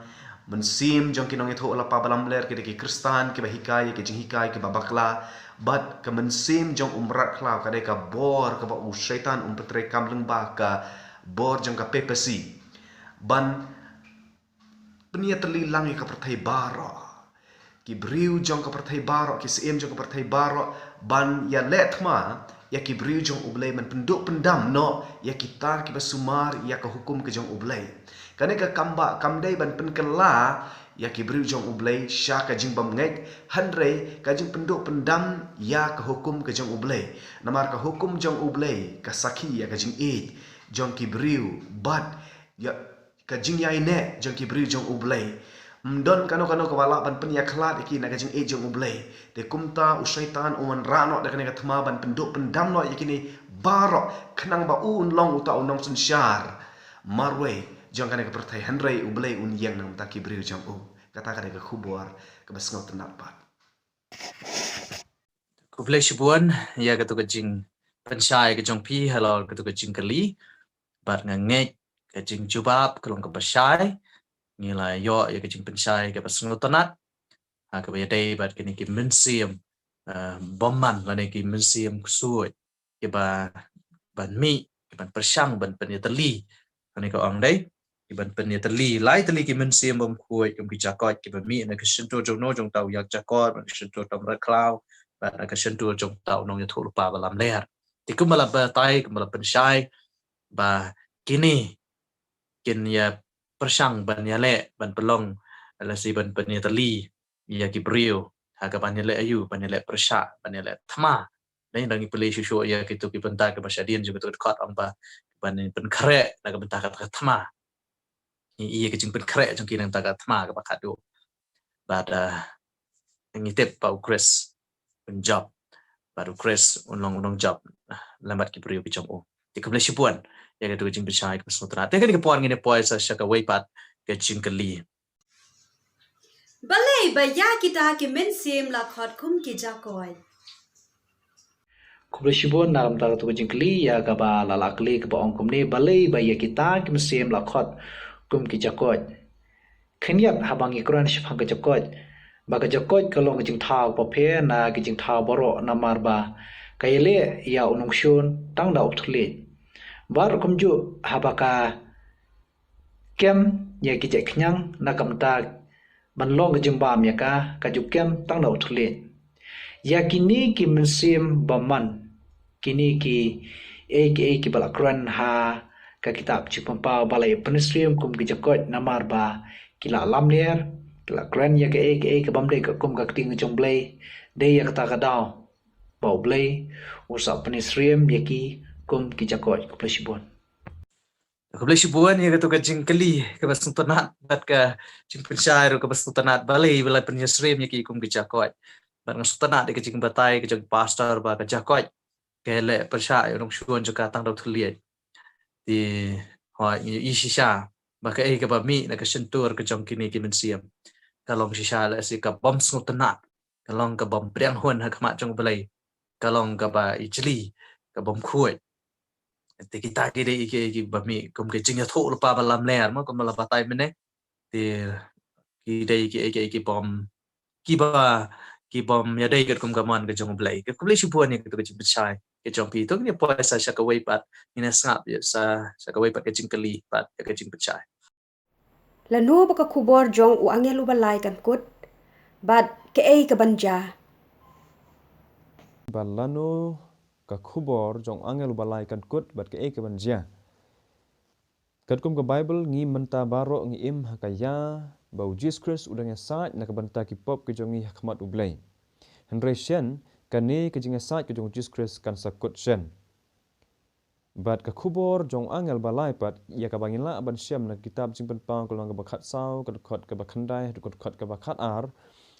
mynsiem jong ki nongïathuhlypa balamler ki dei ki Khristan kiba hikai ïa ki jinghikai kiba bakla, bad ka mynsiem jong u mrad khlaw ka dei ka bor kaba u Soitan um pyntreikam lyngba ka bor jong ka papacy ban pynïatylli lang ïa ka pyrthei baroh. Ki briew jong ka pyrthei baroh, ki syiem jong ka pyrthei baroh, ban ïaleh thma ïa ki briew jong U Blei, ban pynduh pyndam noh ïa kita kiba sumar ïa ka hukum ka jong U Blei. Kane ka kambah kam dei ban pynkylla ïa ki briew jong U Blei sha ka jingbymngeit, hynrei ka jingpynduh pyndam ïa ka hukum ka jong U Blei. Namar ka hukum jong U Blei ka sakhi ïa ka jingïeit jong ki briew bad ïa ka jingïaineh jong ki briew jong U Blei. Ym don kano kano kaba lah ban pynïakhlad ïa ki na ka jingïeit jong U Blei. Te kumta u Soitan u wanrah noh da kane ka thma ban pynduh pyndam noh ïa kine baroh, khnang ba u un long uta u nongsynshar marwei jong kane ka pyrthei, hynrei U Blei un ïeng na ka bynta ki briew jong u. Kata ka dei ka khubor kaba sngewtynnat pat. Khublei shibun ïa kato ka jingpynshai ka jong phi halor kato ka jingkylli. Bad nga ngeit ka jingjubab ka long kaba shai. Ngi la ïoh ïa ka jingpynshai kaba sngewtynnat ha kaba ïadei bad kine ki mynsiem, eh, bymman lane ki mynsiem ksuid kiba ban mih, kiban pyrshang ban pynïatylli. Kane ka ong dei, kiban pynïatylli, lai tylli ki mynsiem bymkhuid, kum ki jakoit kiba mih na ka shyntur jong no, jong uta u ïakjakor, na ka shyntur uta u mrad khlaw, bad na ka shyntur jong uta u nongïathuhlypa balamler. Te kumba la batai, kumba la pynshai ba kine kin ïa pyrshang ban ïaleh, ban pynlong, lashai ban pynïatylli ïa ki briew ha kaban ïaleh aïu, ban ïaleh pyrshah, ban ïaleh thma. Ngi dang ïa pule shuh shuh ïa kito ki bynta kiba shadien jong kito ki dkhot, ong ba ban pynkhreh na ka bynta kata ka thma. Ngi ïohi ïa ka jingpynkhreh jong ki na ka bynta ka thma kaba khatduh. Bad, ah, ngi tip ba U Khrist un jop, bad U Khrist un long, un long jop, ah, lem bad ki briew ki jong u. Te khublei shibun ïa kato ka jingpynshai kaba sngewtynnat. Te kane ka por ngin ïa poi sa sha kawei pat ka jingkylli. Balei ba ïa kita ki mynsiem la khot kum ki jakoit? Khublei shibun na ka bynta katu ka jingkylli, ïa kaba la lah kylli kaba ong kumne, balei ba ïa kita ki mynsiem la khot kum ki jakoit. Khyndiat haba ngi kren shaphang ka jakoit, ba ka jakoit ka long ka jingthaw kaba pher na ki jingthaw baroh namar ba ka ïaleh ïa u nongshun tang da u thylliej. Bad kumjuh haba ka kem ïa ki jait khñiang na ka bynta ban long ka jingbam ïa ka, ka ju kem tang da u thylliej. Ïa kine ki mynsiem bymman, kine ki ei ki ei kiba la kren ha ka kitab Jingpynpaw ba la ïa pynsyriem kum ki jakoit namar ba ki la lamler, ki la kren ïa ka ei ka ei kaba ym dei katkum ka ktien ka jong U Blei. Dei ïa kata ka daw ba U Blei u sa pynsyriem ïa ki kum ki jakoit. Khublei shibun. Khublei shibun ïa katu ka jingkylli kaba sngewtynnat bad ka jingpynshai ruh kaba sngewtynnat, balei ba la pynsyriem ïa ki kum ki jakoit. Bad nga sngewtynnat ïa ka jingbatai ka jong pastor ba ka jakoit ka leh pyrshah ïa u nongshun jong ka tang da u thylliej. Te hooid, ngi ïohi shisha ba kaei kaba mih na ka shyntur ka jong kine ki mynsiem ka long shisha lehse ka bym sngewtynnat, ka long ka bym pdiang hun ha khmat jong U Blei, ka long kaba ijli, ka bym khuid. Te kita ki dei ki, kiba mih kum ka jingïathuhlypa ba lamler, mo, kumba la batai mynne. Te ki dei ki, ki, ki bym, kiba, ki bym ïadei katkum ka mon ka jong U Blei. Khublei shibun ïa katu ka jingpynshai ka jong phi. To ngin ïa poi sa sha kawei pat, ngin ïa sngap ïa sa sha kawei pat ka jingkylli bad ïa ka jingpynshai. Lano ba ka khubor jong u angel uba lai kan kut, bad kaei kaban jia? Bad lano ka khubor jong u angel uba lai kan kut, bad kaei kaban jia? Katkum ka Baibl, ngi mynta baroh ngi im ha ka ïa ba u Jisu Khrist u dang ïasaid na ka bynta ki pop ki jong ngi ha khmat U Blei. Hynrei shen, kane ka jingïasaid ka jong u Jisu Khrist kan sa kut shen. Bad ka khubor jong u angel ba lai pat, ïa kaba ngi lah ban shem na ka kitab Jingpynpaw ka lynnong kaba khatsaw, ka dkhot kaba khyndai, ka dkhot kaba khatar,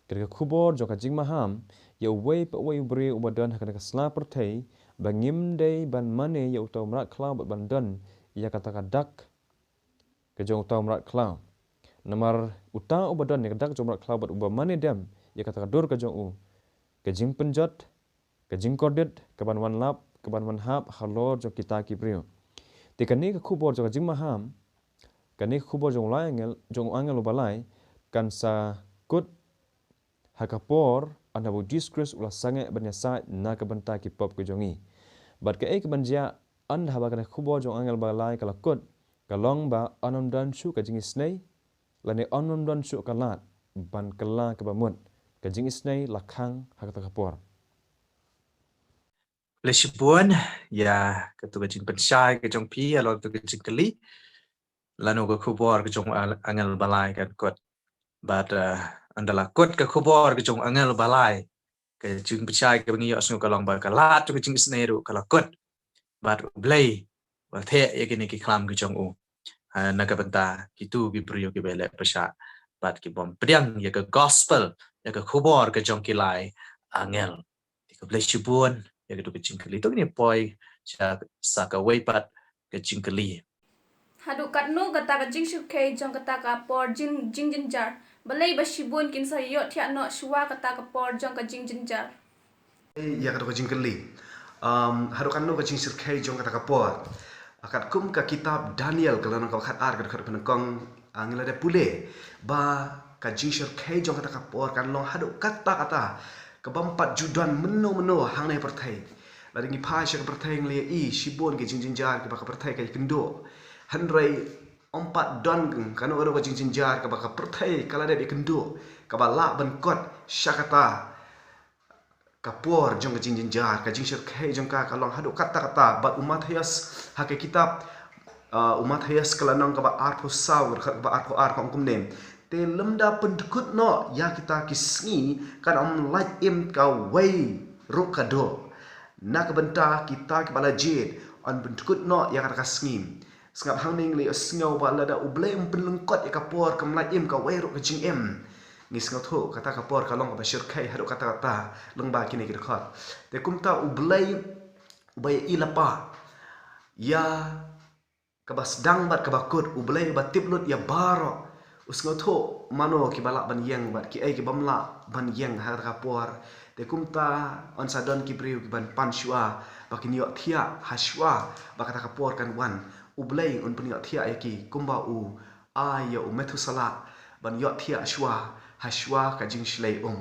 ka dei ka khubor jong ka jingmaham ïa uwei pa uwei u briew uba don ha kane ka sla pyrthei, ba ngim dei ban mane ïa uta u mrad khlaw bad ban don ïa kata ka dak ka jong uta u mrad khlaw. Namar uta uba don ïa ka dak jong u mrad khlaw bad uba mane dem ïa kata ka dur ka jong u, ka jingpynjot, ka jingkordit kaban wan lap, kaban wan hap halor jong kita ki briew. Te kane ka khubor jong ka jingmaham, kane ka khubor jong u lai angel, jong u angel uba lai, kan sa kut ha ka por ynda ba u Jisu Khrist u la sangeh ban ïasaid na ka bynta ki pop ki jong ngi. Bad kaei kaban jia ynda haba kane ka khubor jong u angel ba lai ka la kut, ka long ba yn ym don shuh ka jingisynei, lane yn ym don shuh ka lad ban kylla kaba mut, ka jingisynei la khang ha kata ka por. Khublei shibun ïa katu ka jingpynshai ka jong phi halor katu ka jingkylli, lano ka khubor ka jong u angel ba lai kan kut. Bad, eh, ynda la kut ka khubor ka jong u angel ba lai, ka jingpynshai kaba ngi ïohsngew ka long ba ka lad jong ka jingisynei ruh ka la kut. Bad U Blei u la theh ïa kine ki khlam ki jong u, eh, na ka bynta kitu ki briew kiba leh pyrshah bad ki bym pdiang ïa ka gospel, ïa ka khubor ka jong ki lai angel. Te khublei shibun ïa katu ka jingkylli. To ngin ïa poi sha, sa kawei pat ka jingkylli. Haduh katno kata ka jingshyrkhei jong kata ka por jing, jingjynjar? Balei ba shibun kin sa ïohthiah noh shuwa kata ka por jong ka jingjynjar? Ïa katu ka jingkylli. Um, haduh katno ka jingshyrkhei jong kata ka por? Katkum ka kitab Daniel ka lynnong kaba khatar ka dkhot ba nyngkong, ah, ngi la dep pule ba ka jingshyrkhei jong kata ka por kan long haduh katta katta, ka bym pat ju don mynno mynno hangne ha pyrthei. Lada ngi phai sha ka pyrthei ngi la ïohi shibun ki jingjynjar kiba ka pyrthei ka ïakynduh. Hynrei ym pat don kano kano ka jingjynjar kaba ka pyrthei ka la dep ïakynduh kaba lah ban kot sha kata ka por jong ka jingjynjar. Ka jingshyrkhei jong ka ka long haduh katta katta. Bad u Mathaios ha ka kitab, uh, u Mathaios ka lynnong kaba arphew saw, ka dkhot kaba arphew ar ka ong kumne: Te lymda pyndkut noh ïa kita ki sngi, kan ym lait im kawei ruh ka doh. Na ka bynta kita kiba la jied, yn pyndkut noh ïa kata ka sngi. Sngap hangne ngi la ïohsngew ba lada U Blei um pynlyngkot ïa ka por, kam lait im kawei ruh ka jingim. Ngi sngewthuh kata ka por ka long kaba shyrkhei haduh katta katta lyngba kine ki dkhot. Te kumta U Blei uba ïa i lypa ïa kaba sdang bad kaba kut, U Blei uba tip lut ïa baroh, u sngewthuh mano kiba lah ban ïeng bad kiei ki bym lah ban ïeng ha kata ka por. Te kumta yn sa don ki briew ban pan shuwa, ba kin ïohthiah ha shuwa, ba kata ka por kan wan, U Blei un pynïohthiah ïa ki, kumba u ai ïa u Methuselah ban ïohthiah shuwa, ha shuwa ka jingshlei um.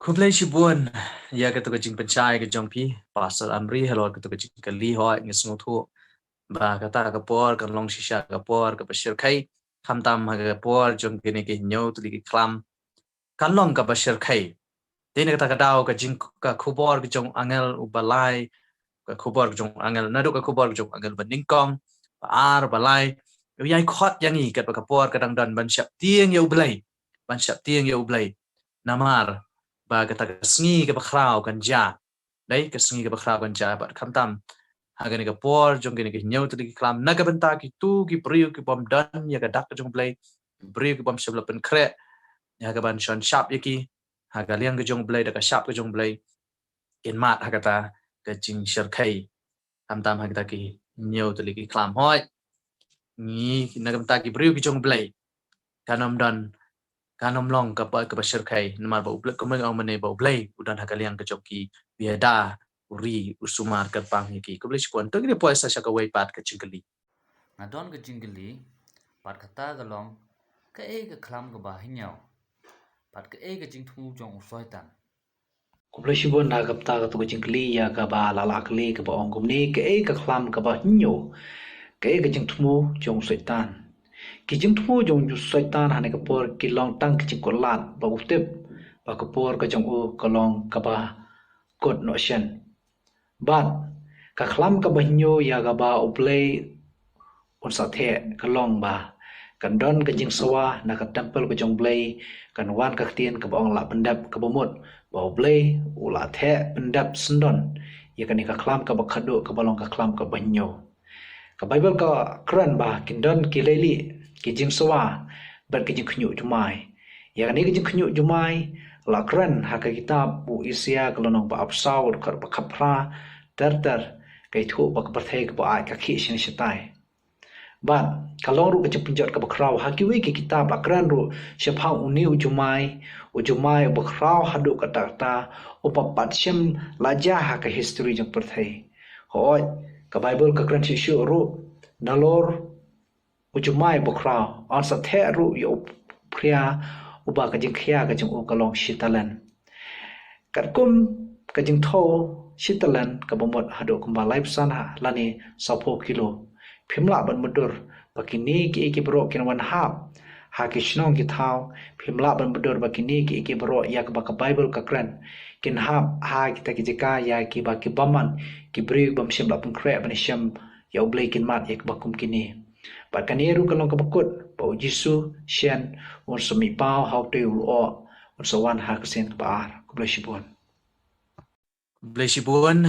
Khublei shibun ïa kata ka jingpynshai ka jong phi, Pastor Amri, halor kata ka jingkylli, hooid nga sngewthuh ba kata ka por kan long shisha ka por kaba shyrkhei, khamtam ha ka por jong kine ki hynñiew tylli ki khlam kan long kaba shyrkhei. Te na kata ka daw ka jing, ka khubor ka jong angel uba lai, ka khubor ka jong angel, naduh ka khubor ka jong angel ba nyngkong, ba ar, ba lai, u ïai khot ïa ngi katba ka por ka dang don ban sheptieng ïa U Blei, ban sheptieng ïa U Blei. Namar ba kata ka sngi kaba khraw kan jia. Dei ka sngi kaba khraw kan jia, bad khamtam ha kane ka por jong kine ki hynñiew tylli ki khlam, na ka bynta kito ki briew ki bym don ïa ka dak ka jong U Blei, ki briew ki bym shym la pynkhreh ïa ka ban shon shap ïa ki ha ka liang ka jong U Blei, da ka shap ka jong U Blei, kin mad ha kata ka jingshyrkhei, khamtam ha kita ki hynñiew tylli ki khlam. Hooid, ngi na ka bynta ki briew ki jong U Blei, kan ym don, kan ym long kaba, kaba shyrkhei, namar ba U Blei, kumba nga ong mynne, ba U Blei u don ha ka liang ka jong ki, u ïada, u ri, u sumar kyrpang ïa ki. Khublei shibun. To ngin ïa poi sa sha kawei pat ka jingkylli. Nga don ka jingkylli, bad kata ka long, kaei ka khlam kaba hynñiew, bad kaei ka jingthmu jong u Soitan? Khublei shibun na ka bynta kato ka jingkylli ïa kaba la lah kylli, kaba ong kumne, kaei ka khlam kaba hynñiew, kaei ka jingthmu jong u Soitan? Ki jingthmu jong u Soitan ha kane ka por ki long tang ki jingkut lad, ba u tip ba ka por ka jong u ka long kaba kut noh shen. Bad ka khlam kaba hynñiew ïa kaba U Blei un sa theh ka long ba kan don ka jingsawa na ka templ ka jong U Blei, kan wan ka ktien kaba ong lah pyndep, kaba mut ba U Blei u la theh pyndep syndon ïa kane ka khlam kaba khadduh, kaba long ka khlam kaba hynñiew. Ka Baibl ka kren ba kin don ki leilieh, ki jingsawa, bad ki jingkhynñiuh jumai. Ïa kane ka jingkhynñiuh jumai la kren ha ka kitab u Isaïah ka lynnong ba arphew saw, dkhot ba khatphra, ter ter, ka ïathuh ba ka pyrthei kaba aid ka khih shane shatai. Bad ka long ruh ka jingpynjot kaba khraw, ha kiwei ki kitab la kren ruh shaphang une u jumai, u jumai uba khraw haduh katta katta, uba pat shym la jia ha ka history jong pyrthei. Hooid, ka Baibl ka kren shuh shuh ruh nalor u jumai uba khraw, yn sa theh ruh ïa u phria uba ka jingkhia ka jong u ka long shi talen. Katkum ka jingthew shi talen kaba mut haduh kumba laiphew san ha lane sawphew kilo. Phim lah ban mutdur ba kine kiei kiei baroh kin wan hap ha ki shnong ki thaw. Phim lah ban mutdur ba kine kiei kiei baroh ïa kaba ka Baibl ka kren kin hap ha kita ki jaka ïa kiba ki bymman, ki briew bym shym la pynkhreh ban ïashem ïa U Blei kin mad ïa kiba kum kine. Bad kane ruh ka long kaba kut ba U Jisu shen un sa mih paw ha utei u lyoh, un sa wan ha ka sien kaba ar. Khublei shibun. Khublei shibun,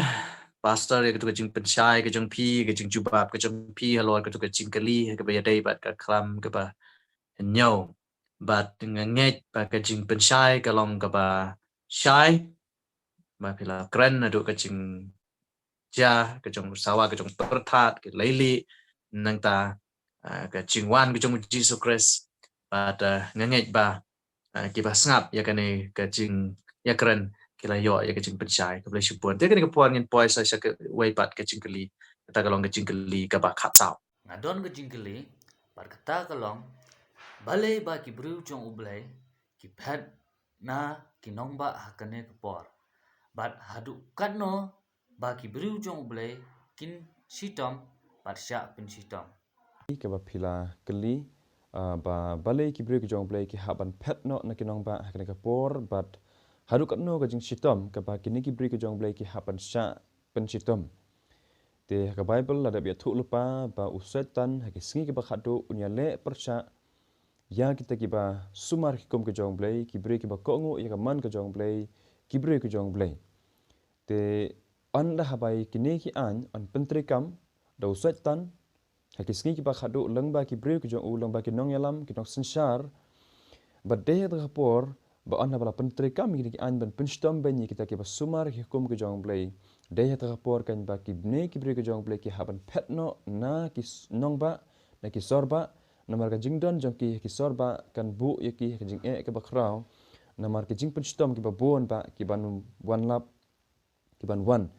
Pastor, ïa kato ka jingpynshai ka jong phi, ka jingjubab ka jong phi halor kato ka jingkylli kaba ïadei bad ka khlam kaba hynñiew. Bad nga ngeit ba ka jingpynshai ka long kaba shai, ba phi la kren naduh ka jingjia ka jong u sawa, ka jong u pyrthat, ki leilieh, nangta, ah, ka jingwan ka jong u Jisu Khrist. Bad, ah, nga ngeit ba, ah, kiba sngap ïa kane ka jingïakren ki la ïoh ïa ka jingpynshai. Khublei shibun. Te kane ka por ngin poi sa sha kawei pat ka jingkylli, kata ka long ka jingkylli kaba khatsaw. Nga don ka jingkylli, bad kata ka long, balei ba ki briew jong U Blei ki phet na ki nongbah ha kane ka por, bad haduh katno ba ki briew jong U Blei kin shitom bad shah pynshitom? Kaba phi la kylli, ah, ba balei ki briew ki jong U Blei ki hap ban phet noh na ki nongbah ha kane ka por, bad haduh katno ka jingshitom kaba kine ki briew ki jong U Blei ki hap ban shah pynshitom. Te ha ka Baibl la dep ïathuh lypa ba u Soitan ha ki sngi kiba khatduh un ïaleh pyrshah ïa kita kiba sumar ki hukum ki jong U Blei, ki briew kiba kohnguh ïa ka mon ka jong U Blei, ki briew ki jong U Blei. Te ynda haba ïa kine ki aiñ yn pyntreikam da u Soitan ha ki sngi kiba khatduh lyngba ki briew ki jong u, lyngba ki nongïalam, ki nongsynshar, bad dei ha kata ka por ba ynda ba la pyntreikam ïa kine ki aiñ ban pynshitom beiñ ïa kita kiba sumar ki hukum ki jong U Blei, dei ha kata ka por kan ba kine ki briew ki jong U Blei ki hap ban phet noh na ki s-, nongbah, na ki sorbah, namar ka jingdon jong ki ha ki sorbah kan buh ïa ki ha ka jingeh kaba khraw, namar ki jingpynshitom kiba bun bah ki ban wan lap, ki ban wan.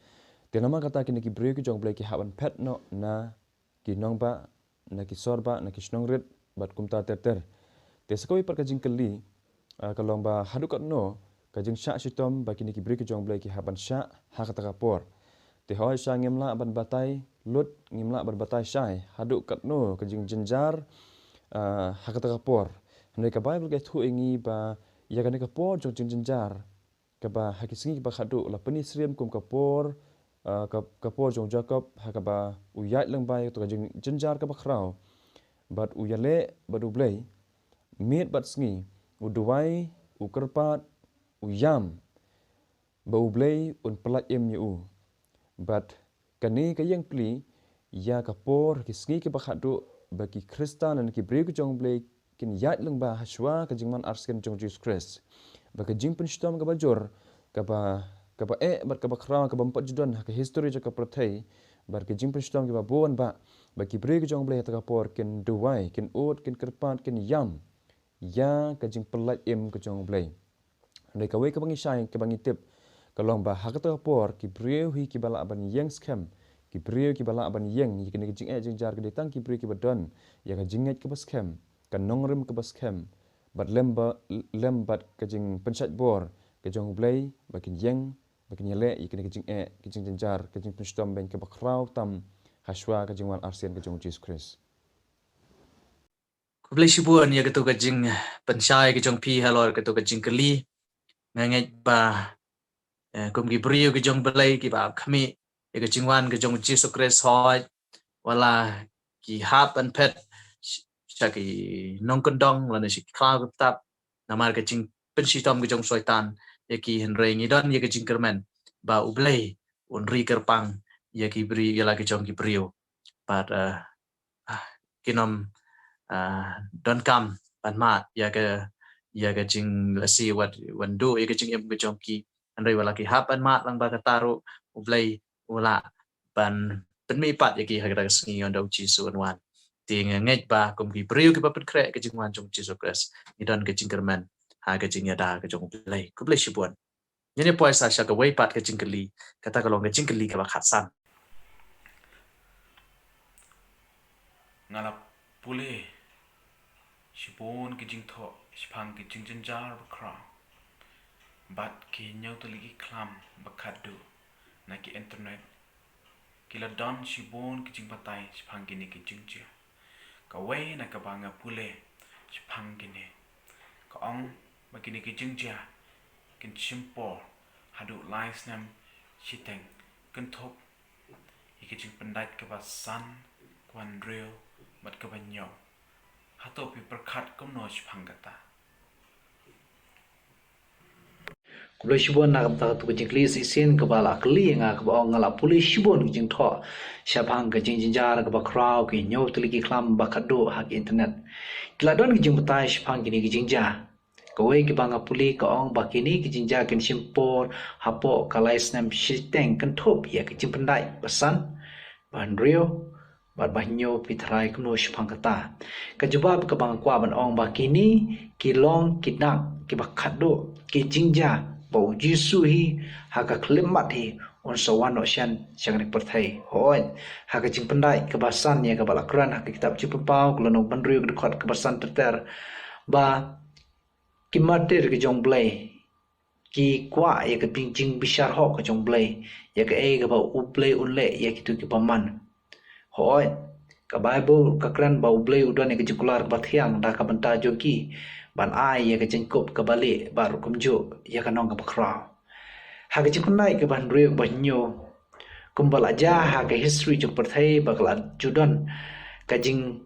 Te namar kata kine ki briew ki jong U Blei ki hap ban phet noh na ki nongbah, na ki sorbah, na ki shnong rit, bad kumta ter ter. Te sa kawei pat ka jingkylli, ah, ka long ba haduh katno ka jingshah shitom ba kine ki briew ki jong U Blei ki hap ban shah ha kata ka por. Te hooid shah ngim lah ban batai lut, ngim lah ban batai shai haduh katno ka jingjynjar, ah, ha kata ka por. Hynrei ka Baibl ka ïathuh ïa ngi ba ïa kane ka por jong jingjynjar, kaba ha ki sngi kiba khatduh la pyni syriem kum ka por, ah, ka, ka por jong u Jakob, ha kaba u ïaid lyngba ïa kato ka jingjynjar kaba khraw. Bad u ïaleh bad U Blei miet bad sngi, u duwai, u kyrpad, u ïam ba U Blei un pyllait im ïa u. Bad kane ka ïeng pli ïa ka por, ki sngi kiba khatduh ba ki Khristan lane ki briew ki jong U Blei kin ïaid lyngba hashwa ka jingwan arsien jong U Jisu Khrist. Ba ka jingpynshitom kaba jur, kaba, kaba eh bad kaba khraw, kaba ym pat ju don ha ka history jong ka pyrthei. Bad ka jingpynshitom kaba bun bah ba ki briew ki jong U Blei ha kata ka por kin duwai, kin ud, kin kyrpad, kin ïam ïa ka jingpyllait im ka jong U Blei. Hynrei kawei kaba ngi shai, kaba ngi tip, ka long ba ha kata ka por ki briew hi kiba lah ban ïeng skhem, ki briew kiba lah ban ïeng ïa kine ki jingeh jingjar ki dei tang ki briew kiba don ïa ka jingngeit kaba skhem, ka nongrim kaba skhem, bad lem ba, lem bad ka jingpynshait bor ka jong U Blei, ba kin ïeng, ba kin ïaleh ïa kine ki jingeh, ki jingjynjar, ka jingpynshitom beiñ kaba khraw tam hashwa ka jingwan arsien ka jong U Jisu Khrist. Khublei shibun ïa kato ka jingpynshai ka jong phi halor kato ka jingkylli. Nga ngeit ba, eh, kum ki briew ki jong U Blei kiba khmih ïa ka jingwan ka jong U Jisu Khrist, hooid, wat la ki hap ban phet sh-, sha ki nongkyndong lane sha ki khlaw ki btap namar ka jingpynshitom ka jong u Soitan ïa ki, hynrei ngi don ïa ka jingkyrmen ba U Blei un ri kyrpang ïa ki briew, ïa la ki jong ki briew. Bad, eh, ah, kin ym, ah, donkam ban mad ïa ka, ïa ka jinglehse wat, wan duh ïa ka jingim ka jong ki. Hynrei wat la ki hap ban mad lang bad kata ruh, U Blei u lah ban pynmih pat ïa ki ha kata ka sngi ynda U Jisu un wan. Te nga ngeit ba kum ki briew kiba pynkhreh ka jingwan jong U Jisu Khrist, ngi don ka jingkyrmen ha ka jingïada ka jong U Blei. Khublei shibun. Ngin ïa poi sa sha kawei pat ka jingkylli, kata ka long ka jingkylli kaba khatsan. Nga la pule shibun ki jingthoh shaphang ki jingjynjar bakhraw bad ki hynñiew tylli ki khlam ba khatduh na ki internet. Ki la don shibun ki jingbatai shaphang kine ki jingjia. Kawei na kaba nga pule shaphang kine ka ong ba kine ki jingjia kin shim por haduh lai snem shiteng, kynthup ïa ka jingpyndait kaba san, kaba hynriew bad kaba hynñiew. Hato phi pyrkhat kumno shaphang kata? Khublei shibun na ka bynta kato ka jingkylli shisien kaba la kylli ïa nga, kaba ong nga la pule shibun ki jingthoh shaphang ka jingjynjar kaba khraw, ki hynñiew tylli ki khlam ba khatduh ha ki internet. Ki la don ki jingbatai shaphang kine ki jingjia. Kawei kaba nga pule ka ong ba kine ki jingjia kin shim por hapoh ka lai snem shiteng, kynthup ïa ka jingpyndait ba san, ba hynriew bad ba hynñiew. Phi tharai kumno shaphang kata? Ka jubab kaba nga kwah ban ong ba kine ki long ki dak kiba khatduh, ki jingjia ba U Jisu hi ha ka khyllipmat hi un sa wan noh shen sha kane ka pyrthei. Hooid, ha ka jingpyndait kaba san ïa kaba la kren ha ka kitab Jingpynpaw ka lynnong ba hynriew ka dkhot kaba san ter ter, ba ki martir ki jong U Blei ki kwah ïa ka jing, jingbishar hok ka jong U Blei, ïa kaei kaba U Blei un leh ïa kito ki bymman. Hooid, ka Baibl ka kren ba U Blei u don ïa ka jingkular kaba thiang da ka bynta jong ki ban ai ïa ka jingkup kaba lieh bad ruh kumjuh ïa ka nong kaba khraw. Ha ka jingpyndait kaba hynriew, kaba hynñiew, kumba la jia ha ka history jong ka pyrthei, ba ka la ju don ka jing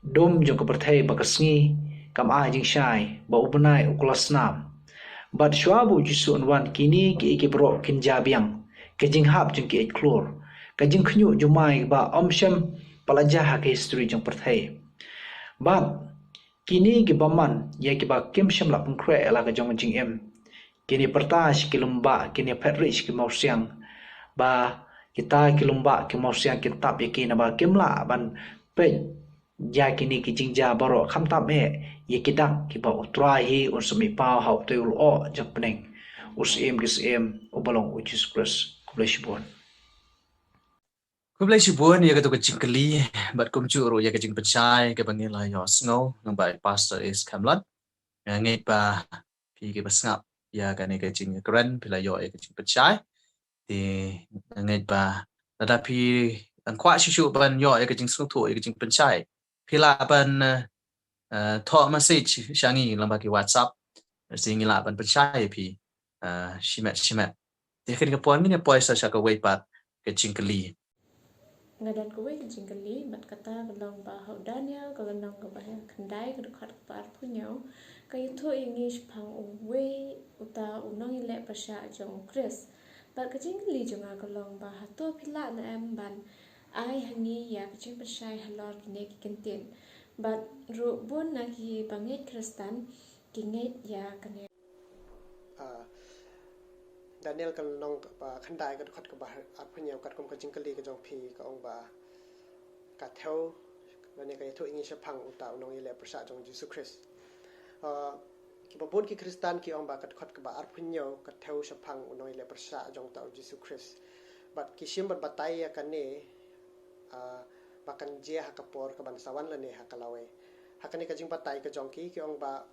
dum jong ka pyrthei ba ka sngi kam ai jingshai, ba u bnai u kylla snam. Bad shuwa ba U Jisu un wan, kine kiei ki baroh kin jia biang. Ka jinghap jong kiei ki khlur, ka jingkhynñiuh jumai ba ym shym pat la jia ha ka history jong ka pyrthei. Bad kine ki bymman, ïa kiba kim shym la pynkhreh ïa la ka jong ka jingim, kin ïa pyrta sha ki lymbah, kin ïa phet rieh sha ki mawsiang, ba kita ki lymbah ki mawsiang kin tap ïa ki, naba kim lah ban peit ïa kine ki jingjia baroh, khamtam eh ïa ki dak kiba U Trai hi un sa mih paw ha utei u lyoh jong bneng, U Syiem ki syiem, uba long U Jisu Khrist. Khublei shibun. Khublei shibun ïa kato ka jingkylli bad kumjuh ruh ïa ka jingpynshai kaba ngi la ïohsngew lyngba i Pastor Ace Khemlot. Nga ngeit ba phi kiba sngap ïa kane ka jingkren phi la ïoh ïa ka jingpynshai. Te nga ngeit ba lada phi dang kwah shuh shuh ban ïoh ïa ka jingsngewthuh, ïa ka jingpynshai, phi lah ban, eh, eh, thoh message sha ngi lyngba ki WhatsApp. Te ngi lah ban pynshai ïa phi, eh, shimet shimet. Te ha kane ka por ngin ïa poi sa sha kawei pat ka jingkylli. Nga don kawei ka jingkylli, bad kata ka long ba ha u Daniel ka lynnong kaba khyndai ka dkhot kaba arphew hynñiew, ka ïathuh ïa ngi shaphang uwei uta u nongïaleh pyrshah jong U Khrist. Bad ka jingkylli jong nga ka long ba hato phi lah ne em ban ai ha ngi ïa ka jingpynshai halor kine ki kyntien. Bad ruh bun na ki bangeit Khristan ki ngeit ïa kane. Ah, Daniel ka lynnong kaba khyndai ka dkhot kaba arphew hynñiew, katkum ka jingkylli ka jong phi, ka ong ba ka thew lane ka ïathuh ïa ngi shaphang uta u nongïaleh pyrshah jong U Jisu Khrist. Ah, kiba bun ki Khristan ki ong ba ka dkhot kaba arphew hynñiew ka thew shaphang u nongïaleh pyrshah jong uta U Jisu Khrist. Bad ki shim bad batai ïa kane, ah, ba kan jia ha ka por kaban sa wan lane ha ka lawei. Ha kane ka jingbatai ka jong ki, ki ong ba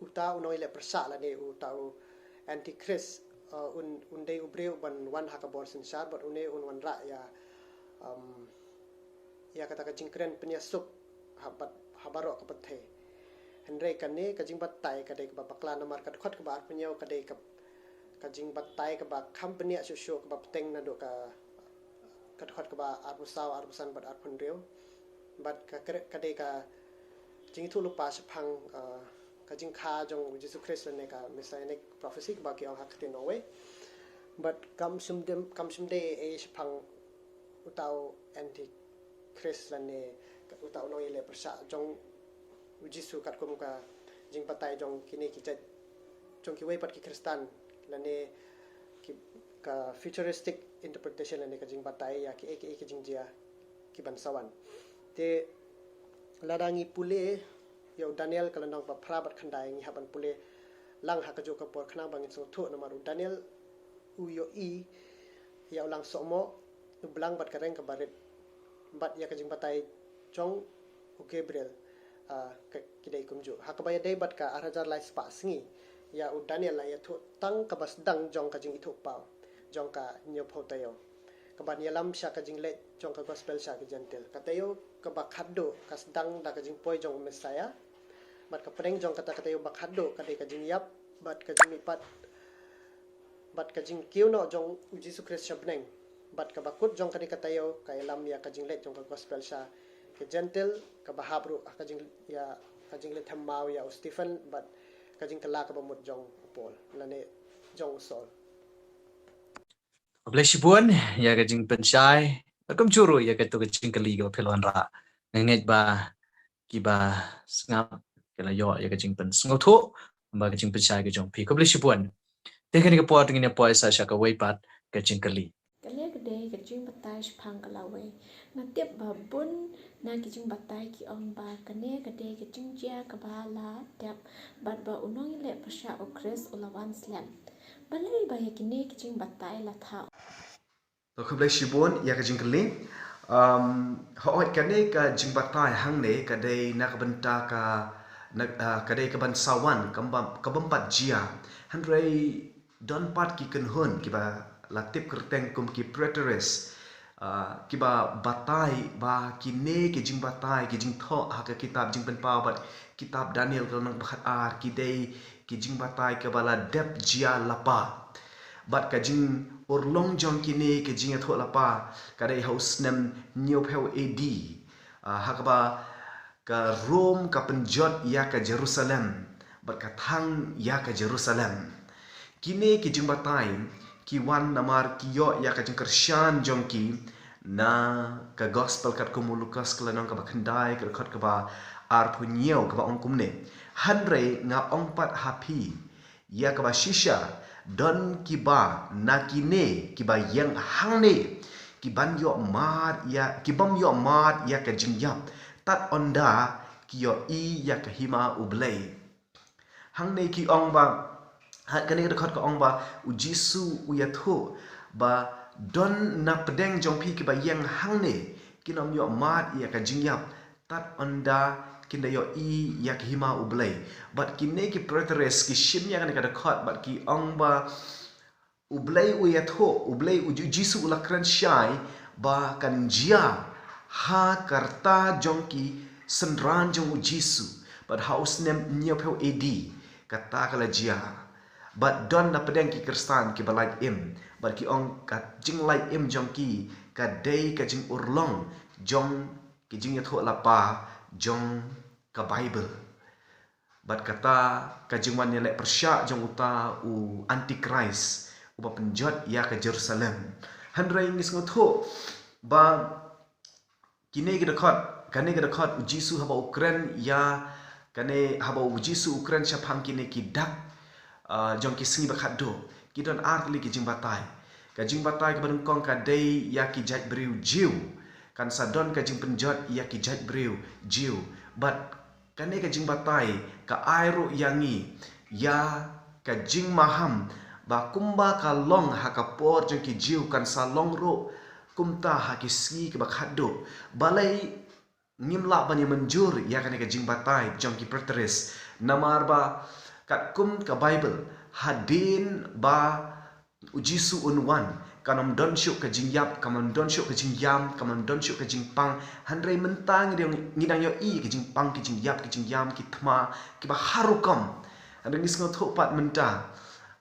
uta u nongïaleh pyrshah lane uta u antichrist, uh, un, un dei u briew uban wan ha ka bor synshar, bad une un wanrah ïa, um, ïa kata ka jingkren pynïasuk ha bad, ha baroh ka pyrthei. Hynrei kane ka jingbatai ka dei kaba bakla namar ka dkhot kaba arphew hynñiew ka dei ka, ka jingbatai kaba kham bniah shuh shuh, kaba bteng naduh ka ka dkhot kaba arphew saw, arphew san bad arphew hynriew. Bad ka kre-, ka dei ka jingïathuhlypa shaphang, ah, ka jingkha jong U Jisu Khrist lane ka messianic prophecy kaba ki ong ha ka ktien Norway. Bad kam shym dem, kam shym dei ei shaphang uta u antichrist lane ka, uta u nongïaleh pyrshah jong U Jisu katkum ka jingbatai jong kine ki jait, jong kiwei pat ki Khristan lane ki, ka futuristic interpretation lane ka jingbatai ïa kiei kiei ki jingjia kiban sa wan. Te lada ngi pule ïa u Daniel ka lynnong ba phra bad khyndai, ngi hap ban pule lang ha kajuh ka por khnang ba ngin sngewthuh, namar u Daniel u ïohi ïa u lang sohmoh, u blang bad ka reng kaba rit, bad ïa ka jingbatai jong u Gabriel, ah, ka, ki dei kumjuh. Ha kaba ïadei bad ka ar hajar lai spah sngi, ïa u Daniel la ïathuh tang kaba sdang jong ka jingithuhpaw jong ka hynñiewphew taïew, kaban ïalam sha ka jingleit jong ka gospel sha ki Jentil. Ka taïew kaba khatduh ka sdang da ka jingpoi jong u Messiah, bad ka pdeng jong kata ka taïew ba khatduh ka dei ka jingïap bad ka jingmihpat bad ka jingkiew noh jong U Jisu Khrist sha bneng. Bad kaba kut jong kane ka taïew ka ïalam ïa ka jingleit jong ka gospel sha ki Jentil, kaba hap ruh ha ka jing, ïa ka jingleit thymmai ïa u Stephen bad ka jingkylla kaba mut jong u Paul lane jong u Saul. Khublei shibun ïa ka jingpynshai, bad kumjuh ruh ïa kato ka jingkylli kaba phi la wanrah. Nga ngeit ba kiba sngap ki la ïoh ïa ka jingpynsngewthuh ba ka jingpynshai ka jong phi. Khublei shibun. Te kane ka por ngin ïa poi sa sha kawei pat ka jingkylli. Kane ka dei ka jingbatai shaphang ka lawei. Nga tip ba bun na ki jingbatai ki ong ba kane ka dei ka jingjia kaba la dep bad ba u nongïaleh pyrshah U Khrist u la wan slem. Balei ba ïa kine ki jingbatai la thaw? To khublei shibun ïa ka jingkylli. Um, hooid, kane ka jingbatai hangne ka dei na ka bynta ka, na, ah, ka dei kaban sa wan, kaba, kaba ym pat jia. Hynrei don pat ki kynhun kiba la tip kyrteng kum ki preterist, ah, kiba batai ba kine ki jingbatai, ki jingthoh ha ka kitab Jingpynpaw bad kitab Daniel ka lynnong ba khatar ki dei ki jingbatai kaba la dep jia lypa. Bad ka jingurlong jong kine ki jingïathuhlypa ka dei ha u snem hynñiewphew A D, ah, ha kaba ka Rom ka pynjot ïa ka Jerusalem bad ka thang ïa ka Jerusalem. Kine ki jingbatai ki wan namar ki ïoh ïa ka jingkyrshan jong ki na ka gospel katkum u Lukas ka lynnong kaba khyndai ka dkhot kaba arphew hynñiew kaba ong kumne: Hynrei nga ong pat ha phi, ïa kaba shisha, don kiba na kine kiba ïeng hangne ki bym ïoh mad ïa, ki bym ïoh mad ïa ka jingïap tad ynda ki ïohi ïa ka hima U Blei. Hangne ki ong ba, ha kane ka dkhot ka ong ba, U Jisu u ïathuh ba don na pdeng jong phi kiba ïeng hangne, kin ym ïoh mad ïa ka jingïap, tad ynda kin da ïohi ïa ka hima U Blei. Bad kine ki preterists ki shim ïa kane ka dkhot, bad ki ong ba, U Blei u ïathuh, U Blei U Jisu u la kren shai ba kan jia ha ka rta jong ki synran jong U Jisu. Bad ha u snem hynñiewphew A D kata ka la jia. Bad don na pdeng ki Khristan kiba lait im, bad ki ong ka jinglait im jong ki ka dei ka jingurlong jong ki jingïathuhlypa jong ka Baibl. Bad kata ka jingwan ïaleh pyrshah jong uta u Antichrist uba pynjot ïa ka Jerusalem. Hynrei ngi sngewthuh ba kine ki dkhot, kane ki dkhot U Jisu haba u kren ïa, kane haba U Jisu u kren shaphang kine ki dak, ah, jong ki sngi bakhatduh, ki don ar tylli ki jingbatai. Ka jingbatai kaba nyngkong ka dei ïa ki jaitbynriew Jiw. Kan sa don ka jingpynjot ïa ki jaitbynriew Jiw. Bad kane ka jingbatai ka ai ruh ïa ngi ïa ka jingmaham ba kumba ka long ha ka por jong ki Jiw kan sa long ruh kumta ha ki sngi kiba khatduh. Balei ngim lah ban ïa mynjur ïa kane ka jingbatai jong ki preteris? Namar ba katkum ka Baibl, hadien ba U Jisu un wan, kan ym don shuh ka jingïap, kan ym don shuh ka jingïam, kan ym don shuh ka jingpang. Hynrei mynta ngi dang, ngi dang ïohi ka jingpang, ka jingïap, ka jingïam, ki thma kiba har rukom. Hynrei ngi sngewthuh pat mynta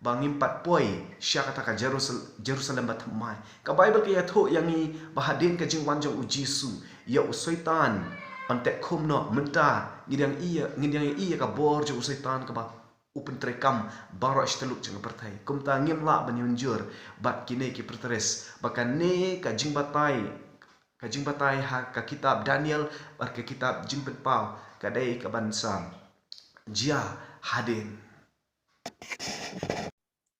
ba ngim pat poi sha kata ka Jerusal-, Jerusalem bathymmai. Ka Baibl ka ïathuh ïa ngi ba hadien ka jingwan jong U Jisu, ïa u Soitan yn teh khum noh. Mynta ngi dang ïohi, ngi dang ïohi ïa ka bor jong u Soitan kaba u pyntreikam baroh shi tylli jong ka pyrthei. Kumta ngim lah ban ïa mynjur bad kine ki preteris ba kane ka jingbatai, ka jingbatai ha ka kitab Daniel bad ka kitab Jingpynpaw ka dei kaban sa jia hadien.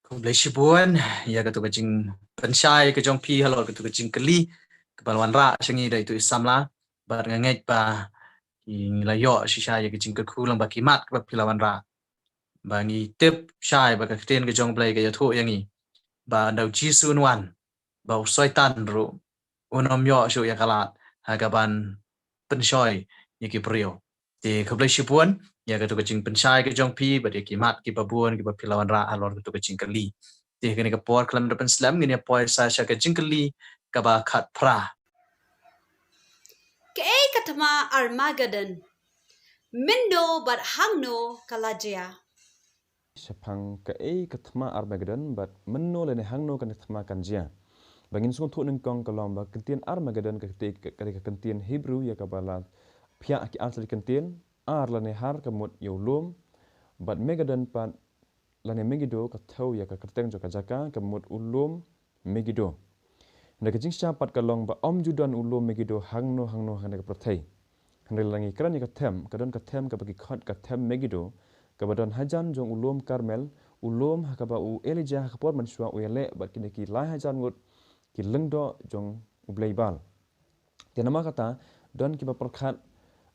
Khublei shibun ïa katu ka jingpynshai ka jong phi halor katu ka jingkylli kaba la wanrah sha ngi da itu i samla, bad nga ngeit ba ngi la ïoh shisha ïa ka jingkyrkhu lyngba ki mat kaba phi la wanrah. Ba ngi tip shai ba ka ktien ka jong U Blei ka ïathuh ïa ngi ba ynda U Jisu un wan, ba u Soitan ruh un ym ïoh shuh ïa ka lad ha kaban pynshoi ïa ki briew. Te khublei shibun ïa katu ka jingpynshai ka jong phi bad ïa ki mat kiba bun kiba phi la wanrah halor katu ka jingkylli. Te kane ka por khlem da pynslem, ngin ïa poi sa sha ka jingkylli kaba khatphra. Kaei ka thma Armageddon? Mynno bad hangno ka la jia? Shaphang kaei ka thma Armageddon bad mynno lane hangno kane ka thma kan jia. Ba ngin sngewthuh nyngkong ka long ba ka ktien Armageddon ka ktien, ka, ka, ka ktien Hebrew ïa kaba la phiah ha ki ar tylli ki ktien, Ar lane Har ka mut ïa u lum, bad Megaddon pat lane Megiddo ka thew ïa ka kyrteng jong ka jaka ka mut u lum Megiddo. Hynrei ka jingshisha pat ka long ba ym ju don u lum Megiddo hangno hangno ha kane ka pyrthei. Hynrei lada ngi kren ïa ka them, ka don ka them kaba ki khot ka them Megiddo, kaba don hajan jong u lum Karmel, u lum ha kaba u Elijah ha ka por mynshuwa u ïaleh bad kine ki lai hajar ngut ki lyngdoh jong u blei Baal. Te namar kata, don kiba pyrkhat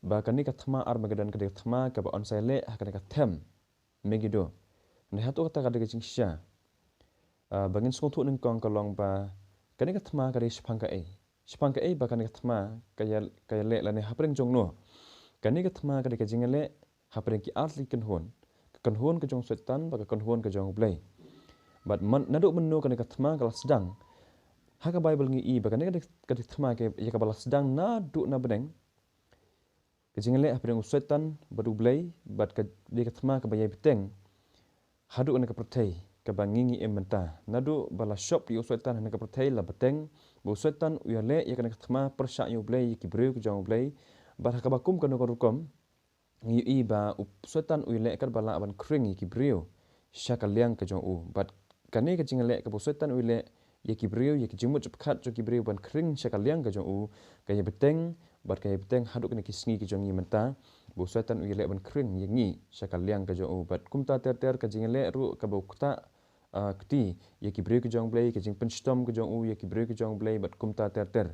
ba kane ka thma Armageddon ka dei ka thma kaba yn sa ïaleh ha kane ka them Megiddo. Hynrei hato kata ka dei ka jingshisha? Ah, ba ngin sngewthuh nyngkong ka long ba kane ka thma ka dei shaphang kaei? Shaphang kaei ba kane ka thma ka ïa, ka ïaleh lane hapdeng jong no? Kane ka thma ka dei ka jingïaleh hapdeng ki ar tylli ki kynhun. Ka kynhun ka jong u Soitan bad ka kynhun ka jong u Blei. Bad man, naduh mynno kane ka thma ka la sdang? Ha ka Baibl ngi i ba kane ka dei, ka dei ka thma ka ïa kaba la sdang naduh na bneng. Ka jingïaleh hapdeng u Soitan bad u Blei, bad ka dei ka thma kaba ïai bteng haduh kane ka pyrthei kaba ngi ngi im mynta. Naduh ba la shop ïa u Soitan ha kane ka pyrthei la bteng ba u Soitan u ïaleh ïa kane ka thma pyrshah ïa u Blei, ïa ki briew ki jong u Blei. Bad ha kaba kum kano ka rukom, ngi ïohi ba u Soitan u ïaleh katba lah ban khring ïa ki briew sha ka liang ka jong u. Bad kane ka jingïaleh kaba u Soitan u ïaleh ïa ki briew, ïa ki jingmut jingpyrkhat jong ki briew ban khring sha ka liang ka jong u, ka ïa bteng, bad ka ïa bteng haduh kine ki sngi ki jong ngi mynta, ba u Soitan u ïaleh ban khring ïa ngi sha ka liang ka jong u. Bad kumta ter ter ka jingïaleh ruh kaba u ktah, ah, kti ïa ki briew ki jong u Blei, ka jingpynshitom ka jong u ïa ki briew ki jong u Blei, bad kumta ter ter.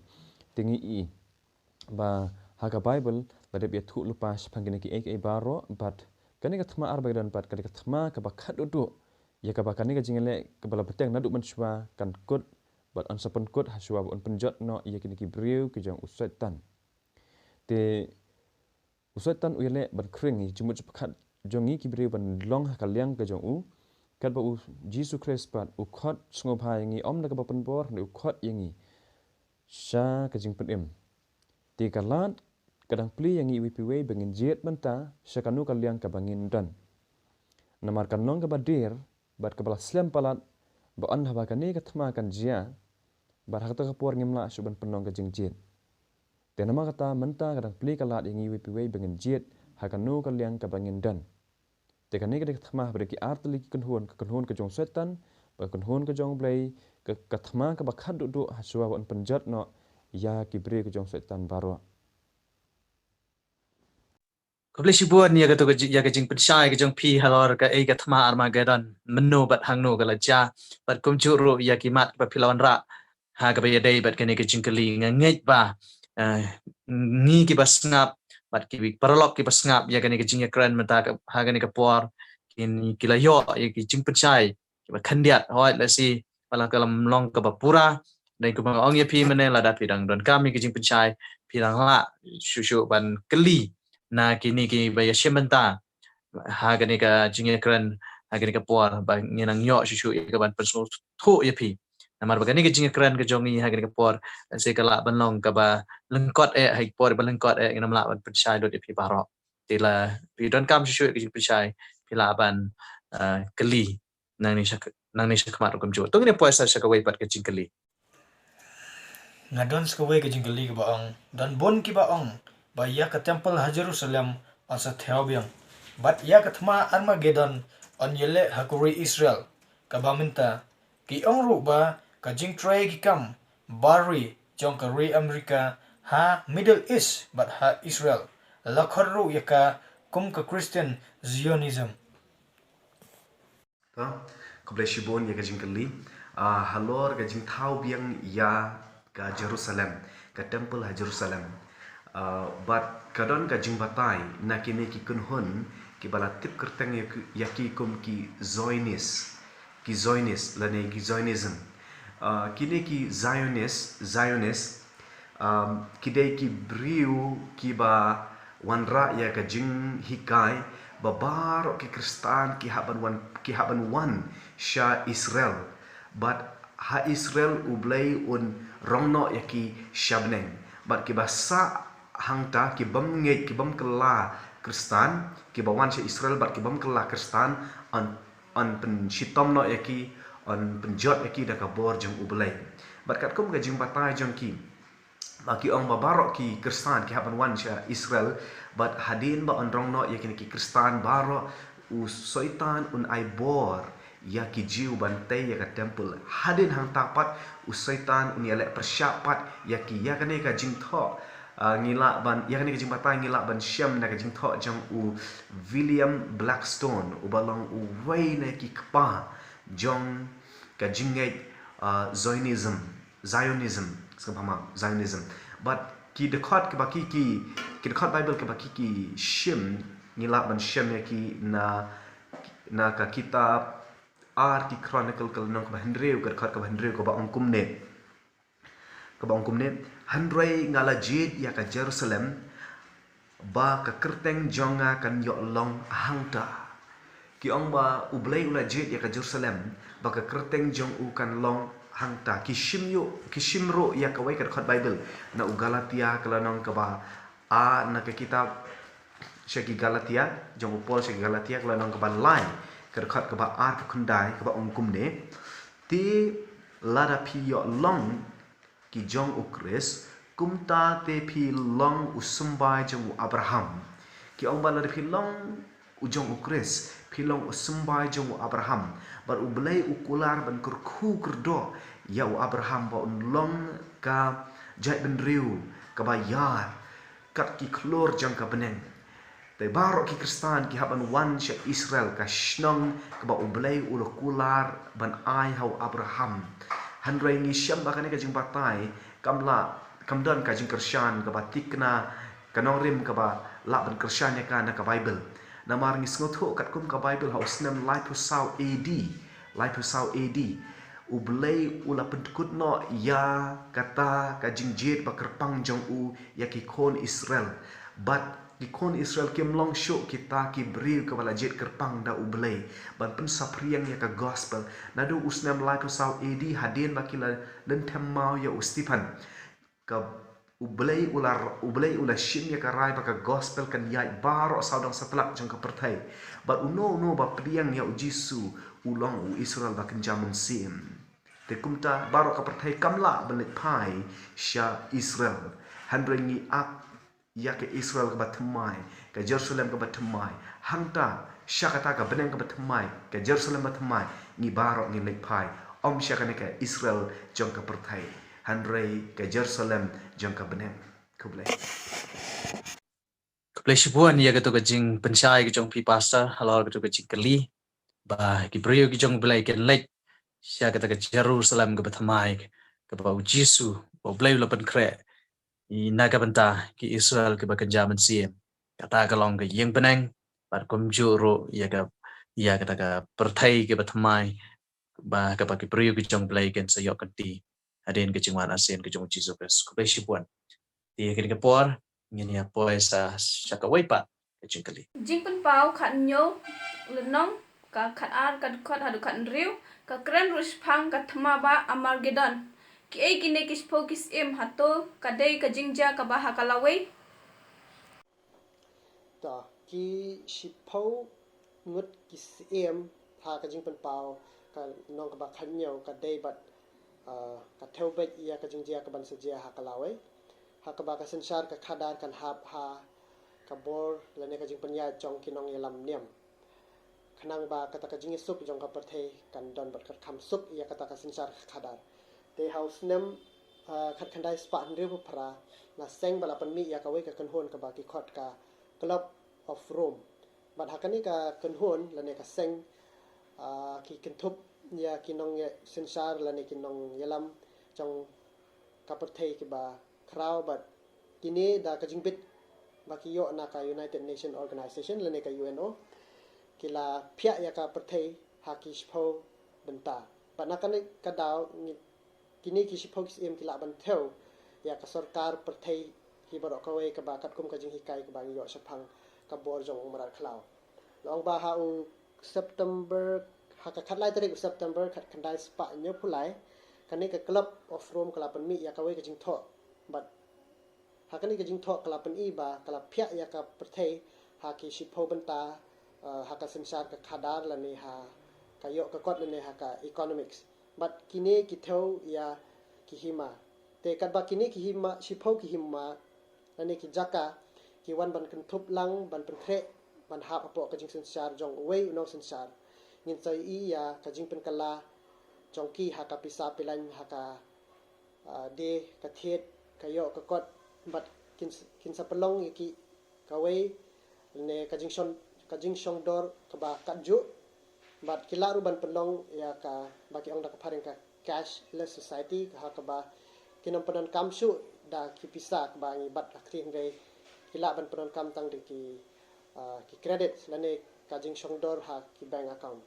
Te ngi i ba Ha ka Baibl la dep ïathuh lypa shaphang kine kiei kiei baroh, bad kane ka thma Armageddon pat ka dei ka thma kaba khatduh duh ïa kaba kane ka jingïaleh kaba la bteng naduh mynshuwa kan kut, bad yn sa pynkut hashuwa ba un pynjot noh ïa kine ki briew ki jong u Soitan. Te u Soitan u ïaleh ban khring ïa ki jingmut jingpyrkhat jong ngi ki briew ban long ha ka liang ka jong u, katba u Jisu Khrist pat u khot sngewbha ïa ngi, ym da kaba pynbor, hynrei u khot ïa ngi sha ka jingpynim. Te ka lad ka dang plie ïa ngi iwei pa iwei ba ngin jied mynta sha kano ka liang kaba ngin don. Namar kan long kaba dier bad kaba la slem palat, ba yn haba kane ka thma kan jia, bad ha kata ka por ngim lah shuh ban pynlong ka jingjied. Te namar kata mynta ka dang plie ka lad ïa ngi iwei pa iwei ba ngin jied ha kano ka liang kaba ngin don. Te kane ka dei ka thma haba dei ki ar tylli ki kynhun, ka kynhun ka jong u Soitan bad ka kynhun ka jong u Blei, ka, ka thma kaba khatduh duh hashuwa ba un pynjot noh ïa ki briew ka jong u Soitan baroh. Khublei shibun ïa kato ka ji-, ïa ka jingpynshai ka jong phi halor kaei ka thma Armageddon, mynno bad hangno ka la jia, bad kumjuh ruh ïa ki mat ba phi la wanrah ha kaba ïadei bad kane ka jingkylli. Nga ngeit ba, eh, ngi kiba sngap bad ki paralok kiba sngap ïa kane ka jingïakren mynta ka, ha kane ka por, kin, ki la ïoh ïa ki jingpynshai kiba khyndiat, hooid, lehse ba la ka lam long kaba pura. Dei kumba nga ong ïa phi mynne, lada phi dang donkam ïa ki jingpynshai, phi dang lah shuh shuh ban kylli na kine kiba ïashim bynta ha kane ka jingïakren ha kane ka por, ba ngin nang ïoh shuh shuh ïa ka ban pynsngewthuh ïa phi. Namar ba kane ka jingïakren ka jong ngi ha kane ka por, lehse ka lah ban long kaba lyngkot eh, ha ka por ba lyngkot eh ngin ym lah ban pynshai lut ïa phi baroh. Te la phi donkam shuh shuh ïa ka jingpynshai, phi lah ban, eh, kylli nangne sha, nangne sha khmat ruh kumjuh. To ngin ïa poi sa sha kawei pat ka jingkylli. Nga don sa kawei ka jingkylli kaba ong, don bun kiba ong ba ïa ka templ ha Jerusalem yn sa thew biang, bad ïa ka thma Armageddon yn ïaleh ha ka ri Israel. Kaba mynta ki ong ruh ba ka jingtrei ki kam bar ri jong ka ri Amerika ha Middle East bad ha Israel la khot ruh ïa ka kum ka Christian Zionism. To, khublei shibun ïa ka jingkylli. Ah, halor ka jingthaw biang ïa ka Jerusalem, ka templ ha Jerusalem. Ah, bad ka don ka jingbatai na kine ki kynhun kiba la tip kyrteng ïa ki, ïa ki kum ki Zionis, ki Zionis lane ki Zionism. Ah, kine ki Zionis, Zionis, um, ki dei ki briew kiba wanrah ïa ka jinghikai ba baroh ki Khristan ki hap ban wan, ki hap ban wan sha Israel. Bad ha Israel U Blei un rong noh ïa ki sha bneng. Bad kiba sah hangta, ki bym ngeit, ki bym kylla Khristan, kiba wan sha Israel bad ki bym kylla Khristan, yn, yn pynshitom noh ïa ki, yn pynjot ïa ki da ka bor jong U Blei. Bad katkum ka jingbatai jong ki, ba ki ong ba baroh ki Khristan ki hap ban wan sha Israel, bad hadien ba yn rong noh ïa kine ki Khristan baroh, u Soitan un ai bor ïa ki Jiw ban tei ïa ka templ. Hadien hangta pat u Soitan un ïaleh pyrshah pat ïa ki. Ïa kane ka jingthoh, ah, ngi lah ban, ïa kane ka jingbatai ngi lah ban shem na ka jingthoh jong u William Blackstone, uba long uwei na ki kpa jong ka jingngeit, ah, Zionism, Zionism, sngewbha map, Zionism. Bad ki dkhot kiba ki, ki, ki dkhot Baibl kiba ki, ki shim, ngi lah ban shem ïa ki na, na ka kitab Ar ki Chronicle ka lynnong kaba hynriew, ka dkhot kaba hynriew kaba ong kumne. Kaba ong kumne, hynrei nga la jied ïa ka Jerusalem, ba ka kyrteng jong nga kan ïoh long hangta. Ki ong ba U Blei u la jied ïa ka Jerusalem, ba ka kyrteng jong u kan long hangta. Ki shim ïoh, ki shim ruh ïa kawei ka dkhot Baibl na u Galatia ka lynnong kaba ar, na ka kitab sha ki Galatia, jong u Paul sha ki Galatia ka lynnong kaba lai, ka dkhot kaba arphew khyndai kaba ong kumne. Te lada phi ïoh long ki jong u Khrist, kumta te phi long u symbai jong u Abraham. Ki ong ba lada phi long u jong u Khrist, phi long u symbai jong u Abraham. Bad U Blei u kular ban kyrkhu kyrdoh ïa u Abraham ba un long ka jaitbynriew kaba ïar kat ki khlur jong ka bneng. Te baroh ki Khristan ki hap ban wan sha Israel, ka shnong kaba U Blei u la kular ban ai ha u Abraham. Hynrei ngi shem ba kane ka jingbatai kam lah, kam don ka jingkyrshan kaba thikna ka nongrim kaba lah ban kyrshan ïa ka na ka Baibl. Namar ngi sngewthuh katkum ka Baibl ha u snem laiphew saw A D, laiphew saw A D, U Blei u la pynkut noh ïa kata ka jingjied ba kyrpang jong u ïa ki khun Israel. Bad ki khun Israel kim long shuh kita ki briew kiba la jied kyrpang da U Blei ban pynsaphriang ïa ka gospel. Naduh u snem laiphew saw A D, hadien ba ki la lynthem maw ïa u Stephen, ka U Blei u la, U Blei u la shim ïa ka rai ba ka gospel kan ïaid baroh sawdong satlak jong ka pyrthei. Bad uno uno ba pdiang ïa U Jisu u long u Israel ba kynja mynsiem. Te kumta baroh ka pyrthei kam lah ban leit phai sha Israel. Hynrei ngi ap ïa ka Israel kaba thymmai, ka Jerusalem kaba thymmai. Hangta sha kata ka bneng kaba thymmai, ka Jerusalem ba thymmai, ngi baroh ngin leit phai. Ym sha kane ka Israel jong ka pyrthei, hynrei ka Jerusalem jong ka bneng. Khublei. Khublei shibun ïa kato ka jingpynshai ka jong phi, Pastor, halor kato ka jingkylli ba ki briew ki jong U Blei kin leit sha kata ka Jerusalem kaba thymmai, kaba U Jisu, ba U Blei u la pynkhreh na ka bynta ki Israel kiba kynja mynsiem. Kata ka long ka ïing bneng, bad kumjuh ruh ïa ka, ïa kata ka pyrthei kaba thymmai, ba kaba ki briew ki jong U Blei kin sa ïoh kynti hadien ka jingwan arsien ka jong U Jisu Khrist. Khublei shibun. Te ha kane ka por ngin ïa poi sa sha kawei pat ka jingkylli. Jingpynpaw khathynñiew, lynnong ka khatar, ka dkhot haduh khathynriew. Ka kren ruh shaphang ka thma ba Armageddon. Kiei kine ki shiphew ki syiem, hato ka dei ka jingjia kaba ha ka lawei? To, ki shiphew ngut ki syiem ha ka Jingpynpaw ka lynnong kaba khathynñiew ka dei bad, ah, ka thew beit ïa ka jingjia kaban sa jia ha ka lawei, ha kaba ka synshar ka khadar kan hap ha ka bor lane ka jingpynïaid jong ki nongïalam niam, khnang ba kata ka jingïasuk jong ka pyrthei kan don bad kan kham suk ïa kata ka synshar ka khadar. Te ha u snem, ah, khatkhyndai spah hynriewphew phra, la seng bad la pynmih ïa kawei ka kynhun kaba ki khot ka Club of Rome. Bad ha kane ka kynhun lane ka seng, ah, ki kynthup ïa ki nong ïa synshar lane ki nongïalam jong ka pyrthei kiba khraw, bad kine da ka jingbit ba ki ïoh na ka United Nations Organization lane ka U N O, ki la phiah ïa ka pyrthei ha ki shiphew bynta. Bad na kane ka daw ngi, kine ki shiphew ki syiem ki lah ban thew ïa ka sorkar pyrthei hi baroh kawei, kaba katkum ka jinghikai kaba ngi ïoh shaphang ka bor jong u mrad khlaw. La ong ba ha u September, ha ka khatlai tarik u September khatkhyndai spah hynñiewphew lai, kane ka Club of Rome ka la pynmih ïa kawei ka jingthoh. Bad ha kane ka jingthoh ka la pyni ba ka la phiah ïa ka pyrthei ha ki shiphew bynta, eh, ha ka synshar ka khadar lane ha ka ïoh ka kot lane ha ka economics. Bad kine ki thew ïa ki hima. Te katba kine ki hima, shiphew ki hima lane ki jaka ki wan ban kynthup lang, ban pynkhreh, ban hap hapoh ka jingsynshar jong uwei u nongsynshar, ngin sa ïohi ïa ka jingpynkylla jong ki ha ka pisa pilan, ha ka, ah, die ka thied, ka ïoh ka kot, bad kin, kin sa pynlong ïa ki kawei ne ka jingshon, ka jingshong dor kaba katjuh. Bad ki lah ruh ban pynlong ïa kaba ki ong da ka phareng ka cashless society, ha kaba kin ym pyndonkam shuh da ki pisa kaba ngi bat ha khri, hynrei ki lah ban pyndonkam tang da ki, ah, ki credit lane ka jingshong dor ha ki bank account.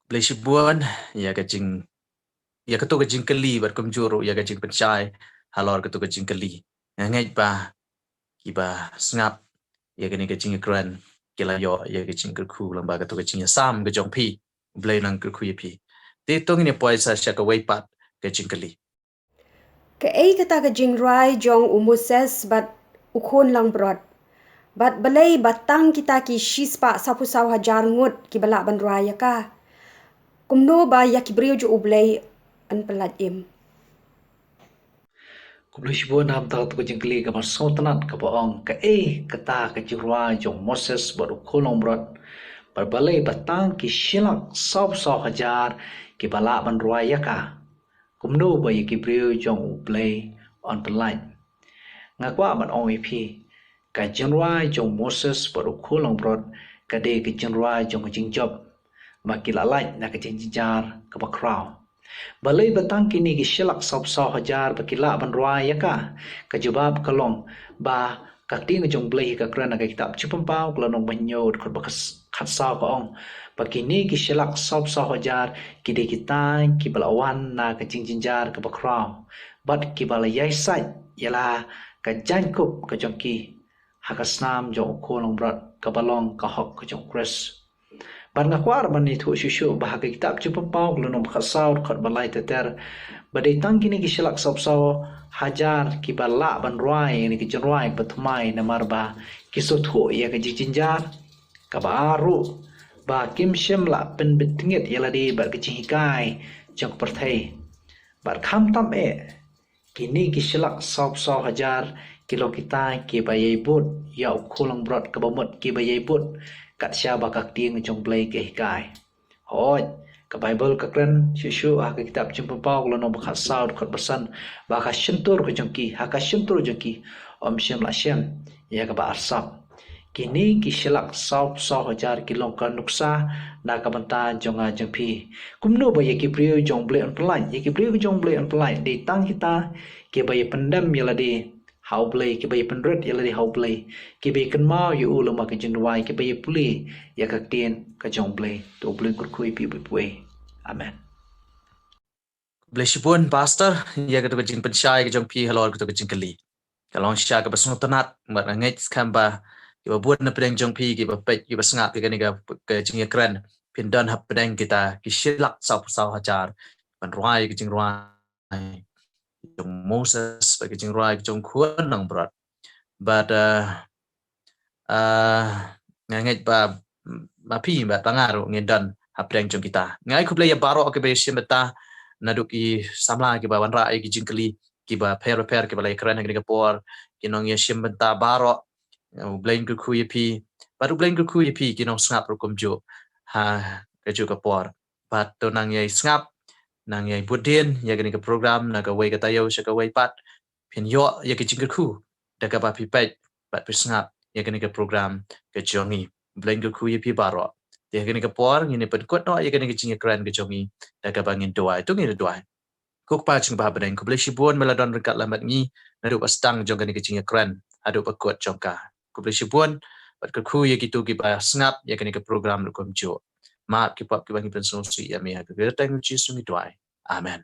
Khublei shibun ïa ka jing, ïa kato ka jingkylli bad kumjuh ruh ïa ka jingpynshai halor kato ka jingkylli. Nga ngeit ba kiba sngap ïa kane ka jingkren ki la ïoh ïa ka jingkyrkhu lem bad kato ka jingïasam ka jong phi. U Blei un nang kyrkhu ïa phi. Te to ngin ïa poi sa sha kawei pat ka jingkylli. Kaei kata ka jingrwai jong u Moses bad u khun langbrot? Bad balei ba tang kita ki shispah sawphew saw hajar ngut kiba lah ban rwai ïa ka? Kumno ba ïa ki briew jong U Blei yn pyllait im? Khublei shibun. Namar kato ka jingkylli kaba sngewtynnat kaba ong, kaei kata ka jingrwai jong u Moses bad u khun langbrot? Bad balei ba tang ki shilak sawphew saw hajar kiba lah ban rwai ïa ka? Kumno ba ïa ki briew jong U Blei yn pyllait? Nga kwah ban ong ïa phi, ka jingrwai jong u Moses bad u khun langbrot ka dei ka jingrwai jong ka jingjop, ba ki la lait na ka jingjynjar kaba khraw. Balei ba tang kine ki shilak sawphew saw hajar ba ki lah ban rwai ïa ka? Ka jubab ka long ba ka ktien ka jong U Blei hi ka kren ha ka kitab Jingpynpaw ka lynnong ba hynñiew dkhot ba khadsaw ka ong ba kine ki shilak sawphew saw hajar ki dei kitai kiba la wan na ka jingjynjar kaba khraw bad kiba la ïaisait ïa la ka jaiñkup ka jong ki ha ka snam jong U Khun Langbrot kaba long ka hok ka jong U Khrist. Bad nga kwah ban ïathuh shuh shuh ba ha ka kitab Jingpynpaw ka lynnong ba khadsaw dkhot ba lai ter ter ba dei tang kine ki shilak sawphew saw hajar kiba lah ban rwai ïa kine ki jingrwai ba thymmai namar ba ki sngewthuh ïa ka jingjynjar kaba ar ruh ba kim shym lah pynbeit tngit ïa lade bad ka jinghikai jong ka pyrthei. Bad khamtam eh kine ki shilak sawphew saw hajar ki long kitai kiba ïai bud ïa U Khun Langbrot kaba mut kiba ïai bud kat shaba ka ktien jong U Blei ka hikai. Hooid, ka Baibl ka kren shuh shuh ha ka kitab Jingpynpaw ka lynnong ba khadsaw dkhot ba san ba ha ka shyntur ka jong ki, ha ka shyntur jong ki ym shym lah shem ïa kaba arsap. Kine ki shilak sawphew saw hajar ki long ka nuksa na ka bynta jong nga jong phi. Kumno ba ïa ki briew jong U Blei yn pynlait, ïa ki briew jong U Blei yn pynlait dei tang kita kiba ïa pyndem ïa lade ha U Blei, kiba ïa pynrit ïa lade ha U Blei, kiba ïa kynmaw ïa u lyngba ka jingduwai, kiba ïa pule ïa ka ktien ka jong U Blei. To U Blei un kyrkhu ïa phi baroh. Amen. Khublei shibun Pastor ïa kato ka jingpynshai ka jong phi halor kato ka jingkylli. Ka long shisha kaba sngewtynnat bad nga ngeit skhem ba kiba bun na pdeng jong phi kiba peit kiba sngap ïa kane ka, ka jingïakren phin don hapdeng kita ki shilak sawphew saw hajar ban rwai ka jingrwai jong Moses bad ka jingrwai ka jong U Khun Langbrot. Bad uh, uh, nga ngeit ba ma phi bad ba nga ruh ngin don hapdeng jong kita. Nga ai khublei ïa baroh kiba ïa shim bynta naduh ki samla kiba wanrah ïa ki jingkylli kiba pher bapher kiba la ïakren ha kane ka por, ki nongïashim bynta baroh. U Blei un kyrkhu ïa phi bad U Blei un kyrkhu ïa phi ki nongsngap ruh kumjuh ha kajuh ka por. Bad to nang ïai sngap, nang ïai bud dien ïa kane ka program na kawei ka taïew sha kawei pat, phin ïoh ïa ka jingkyrkhu da kaba phi peit bad phi sngap ïa kane ka program ka jong ngi. U Blei un kyrkhu ïa phi baroh. Te ha kane ka por ngin ïa pynkut noh ïa kane ka jingïakren ka jong ngi da kaba ngin duwai. To ngin ïa duwai. Ko Kpa jong ngi ba ha bneng, khublei shibun ba la don ryngkat lem bad ngi naduh ba sdang jong kane ka jingïakren haduh ba kut jong ka. Khublei shibun bad kyrkhu ïa kito kiba sngap ïa kane ka program ruh kumjuh. Map ki pop kiba ngi pynsngewsih ïa me, ha ka kyrteng U Jisu ngi duwai. Amen.